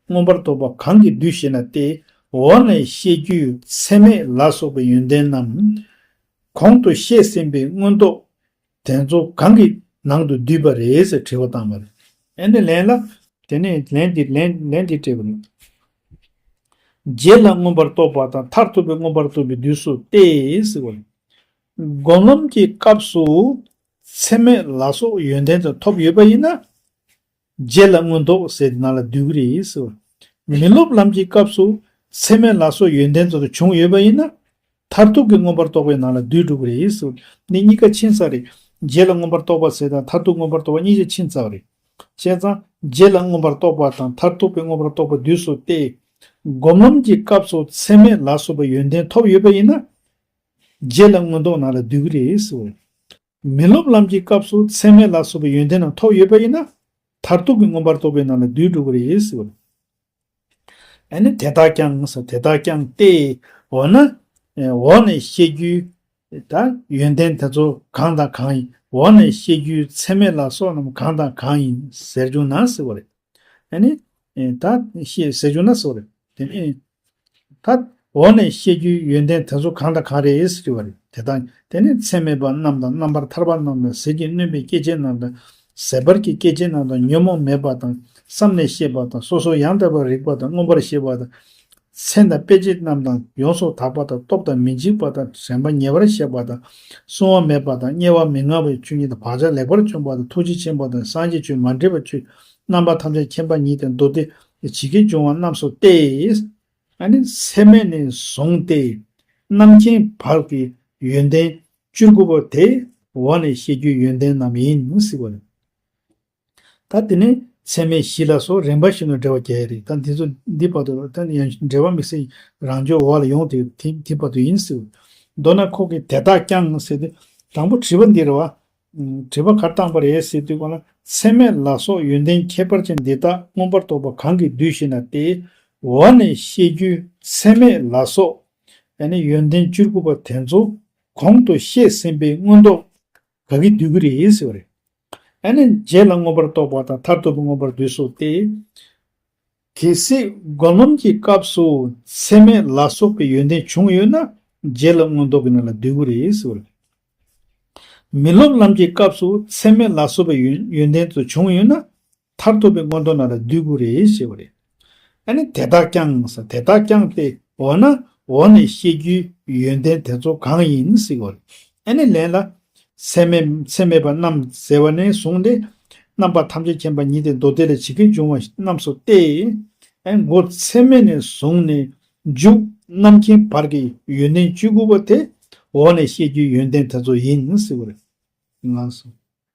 མངོན་པར་རྟོགས་པ་གང་གིས་བསྡུས་ཤེ་ན་སྟེ། འོག་ནས་བཤད་རྒྱུའི་མཚན་མེད་ལ་སོགས་པའི་ཡོན་ཏན་རྣམས་གོང་དུ་བཤད་ཟིན་པའི་མངོན་རྟོགས་དེ་ཚོ་གང་གི་ནང་དུ་བསྡུས་པ་རེད་ཟེར་དྲི་བ་བཏང་བ་རེད། ཨ་ནི་ལན་ལ། དེ་ནས་ལན་འདི་ལན་ལན་འདི་སྤྲད་པ་རེད། རྗེས་ལ་མངོན་པར་རྟོགས་པ་དང་མཐར་ཐུག་པའི་མངོན་པར་རྟོགས་པའི་དུས་སུ་སྟེ་ཟེར་བ་རེད། སྒོམ་ལམ་གྱི་སྐབས་སུ་མཚན་མེད་ལ་སོགས་ཡོན་ཏན་དུ་ཐོབ་ཡོད་པ་ཡིན་ན། རྗེས་ལ་མངོན་རྟོགས་ཟེར་དེ་ནང་ལ་བསྡུ་གི་རེད་ཟེར་བ། མི་སློབ་ལམ་གྱི་སྐབས་སུ་མཚན་མེད་ལ་སོགས་ཡོན་ཏན་ཚོ་བྱུང་ཡོད་པ་ཡིན་ན། མཐར་ཐུག་གི་མངོན་པར་རྟོགས་པའི་ནང་ལ་བསྡུས་འགྲོ་གི་རེད་ཟེར་བ། འདི་གཉིས་ཀ་ཕྱིན་ཚར་རེད། རྗེས་ལ་མངོན་པར་རྟོགས་པ་ཟེར་དང་མཐར་ཐུག་མངོན་པར་རྟོགས་པ་གཉིས་ཆ་ཕྱིན་ཚར་བ་རེད། བྱས་ཙང་རྗེས་ལ་མངོན་པར་རྟོགས་པ་དང་མཐར་ཐུག་པའི་མངོན་པར་རྟོགས་པ་བསྡུས་སོ་སྟེ། སྒོམ་ལམ་གྱི་སྐབས་སུ་མཚན་མེད་ལ་སོགས་པའི་ཡོན་ཏན་ཐོབ་ཡོད་པ་ཡིན་ན། རྗེས་ལ་མངོན་རྟོགས་ནང་ལ་བསྡུ་གི་རེད་ཟེར་བ། མི་སློབ་ལམ་གྱི་སྐབས་སུ་མཚན་མེད་ལ་སོགས་པའི་ཡོན་ཏན་རྣམས་ཐོབ་ཡོད་པ་ཡིན་ན། མཐར་ཐུག་གི་མངོན་པར་རྟོགས་པའི་ནང་ལ་བསྡུས་འགྲོ་གི་རེད་ཟེར་བ། ཨ་ནི་དེ་དག་ཀྱང་ཟེར་དེ་དག་ཀྱང་སྟེ། འོ་ན། འོག་ནས་བཤད་རྒྱུའི་ད་ཡོན་ཏན་དེ་ཚོ་གང་དང་གང་ཡིན། འོག་ནས་བཤད་རྒྱུའི་མཚན་མེད་ལ་སོགས་རྣམས་གང་དང་གང་ཡིན་ཟེར་རྒྱུ་ན་ཟེར་བ་རེད། ཨ་ནི། ད་ཤེས་ཟེར་རྒྱུ་ན་ཟེར་བ་རེད། དེ་ནི། ད། འོག་ནས་བཤད་རྒྱུའི་ཡོན་ཏན་དེ་ཚོ་གང་དང་གང་རེད་ཟེར་བ་རེད། དེ་དག་དེ་ནི་མཚན་མེད་པ་རྣམས་དང་རྣམ་པར་ཐར་པ་རྣམས་དང་ཟིལ་གྱིས་གནོན་པའི་སྐད་ཅིག་རྣམས་དང་། ཟད་པར་གྱི་སྐད་ཅིག་རྣམས་དང་ཉོན་མོངས་མེད་པ་དང་བསམ་ནས་ཤེས་པ་དང་སོ་སོར་ཡང་དག་པར་རིག་པ་དང་མངོན་པར་ཤེས་པ་དང་། མཚན་དང་དཔེ་བྱད་རྣམས་དང་ཡོངས་སུ་དག་པ་དང་སྟོབས་དང་མི་འཇིགས་པ་དང་དྲན་པ་ཉེ་བར་གཤེགས་པ་དང་བསྲུང་བ་མེད་པ་དང་དམྱལ་བ་མི་མངའ་བའི་ཆོས་ཉིད་དང་བག་ཆགས་ལེགས་པར་བཅོམ་པ་དང་ཐུགས་རྗེ་ཆེན་པོ་དང་སངས་རྒྱས་ཆོས་མ་འདྲེས་པ་ཆོས་རྣམ་པ་ཐམས་ཅད་མཁྱེན་པ་ཉིད་དང་མདོ་སྡེ་ཇི་སྐད་འབྱུང་བ་རྣམས་སུ་སྟེ། ཨ་ནི་མཚན་མེད་ནས་བཟུང་སྟེ་རྣམ་མཁྱེན་བར་གྱི་ཡོན་ཏན་བཅུ་དགུ་པོ་དེ་འོག་ནས་བཤད་རྒྱུའི་ཡོན་ཏན་རྣམས་ཡིན་ཟེར་བ་རེད། ད་དེ་ནས་མཚན་མེད་བཞི་ལ་སོགས་རིམ་པ་བཞིན་དུ་འགྲེལ་བ་རྒྱག་ཡ་རེད། ད་འདི་ཚོ་འདི་བར་དུ་ད་ཡང་འགྲེལ་བ་དམིགས་བསལ་རང་འཇོག་འོག་ལ་ཡོང་དེ་དེ་དེ་བར་དུ་ཡིན་ཟེར། མདོར་ན་ཁོ་གིས་དེ་དག་ཀྱང་ཟེར་ཏེ་དང་པོ་དྲི་བ་འདི་རེད་བ། དྲི་བ་ག་རེ་བཏང་པ་རེད་ཟེར་དུས་གོང་ལ་མཚན་མེད་ལ་སོགས་ཡོན་ཏན་ཁྱད་པར་ཅན་འདི་དག་མངོན་པར་རྟོགས་པ་གང་གིས་བསྡུས་ཤེ་ན་སྟེ། འོག་ནས་བཤད་རྒྱུའི་མཚན་མེད་ལ་སོགས་ཡོན་ཏན་བཅུ་དགུ་པ་དེ་ཚོ་གོང་དུ་བཤད་ཟིན་པའི་མངོན་རྟོགས་ག་གིས་བསྡུ་གི་རེད་ཟེར་བ་རེད། ཨ་ནི་རྗེས་ལ་མངོན་པར་རྟོགས་པ་དང་མཐར་ཐུག་པའི་མངོན་པར་འདོད་སོགས་ཏེ། གལ་སྲིད་སྒོམ་ལམ་གྱི་སྐབས་སུ་ཚད་མེད་ལ་སོགས་པའི་ཡོན་ཏན་བྱུང་ཡོད་ན་རྗེས་ལ་མངོན་རྟོགས་ཀྱི་ནང་ལ་འདུས་ཀྱི་རེད་ཟེར་བ་རེད། མི་སློབ་ལམ་གྱི་སྐབས་སུ་ཚད་མེད་ལ་སོགས་པའི་ཡོན་ཡོན་ཏན་དུ་བྱུང་ཡོད་ན་མཐར་ཐུག་པའི་མངོན་རྟོགས་ནང་ལ་འདུས་ཀྱི་རེད་ཞེས་པ་རེད། ཨ་ནི་དེ་དག་ཀྱང་ཟེར། དེ་དག་ཀྱང་སྟེ་འོ་ན་འོག་ནས་བཤད་རྒྱུའི་ཡོན་ཏན་དེ་ཚོ་གང་ཡིན་ཟེར་བ་རེད། ཨ་ནི་ལན་ལ། ཚད་མེད་ཚད་མེད་པ་རྣམས་ཟེར་བ་ནས་བཟུང་སྟེ། རྣམ་པ་ཐམས་ཅད་མཁྱེན་པ་ཉིད་དེ་མདོ་སྡེ་ལས་ཇི་སྐད་འབྱུང་བ་རྣམས་སུ་སྟེ། ཨ་ནི་མགོ་ཚད་མེད་ནས་བཟུང་ནས་མཇུག་རྣམ་མཁྱེན་བར་གྱི་ཡོན་ཏན་བཅུ་དགུ་པོ་དེ་འོག་ནས་བཤད་རྒྱུའི་ཡོན་ཏན་དེ་ཚོ་ཡིན་ཟེར་བ་རེད། ལགས་སོ།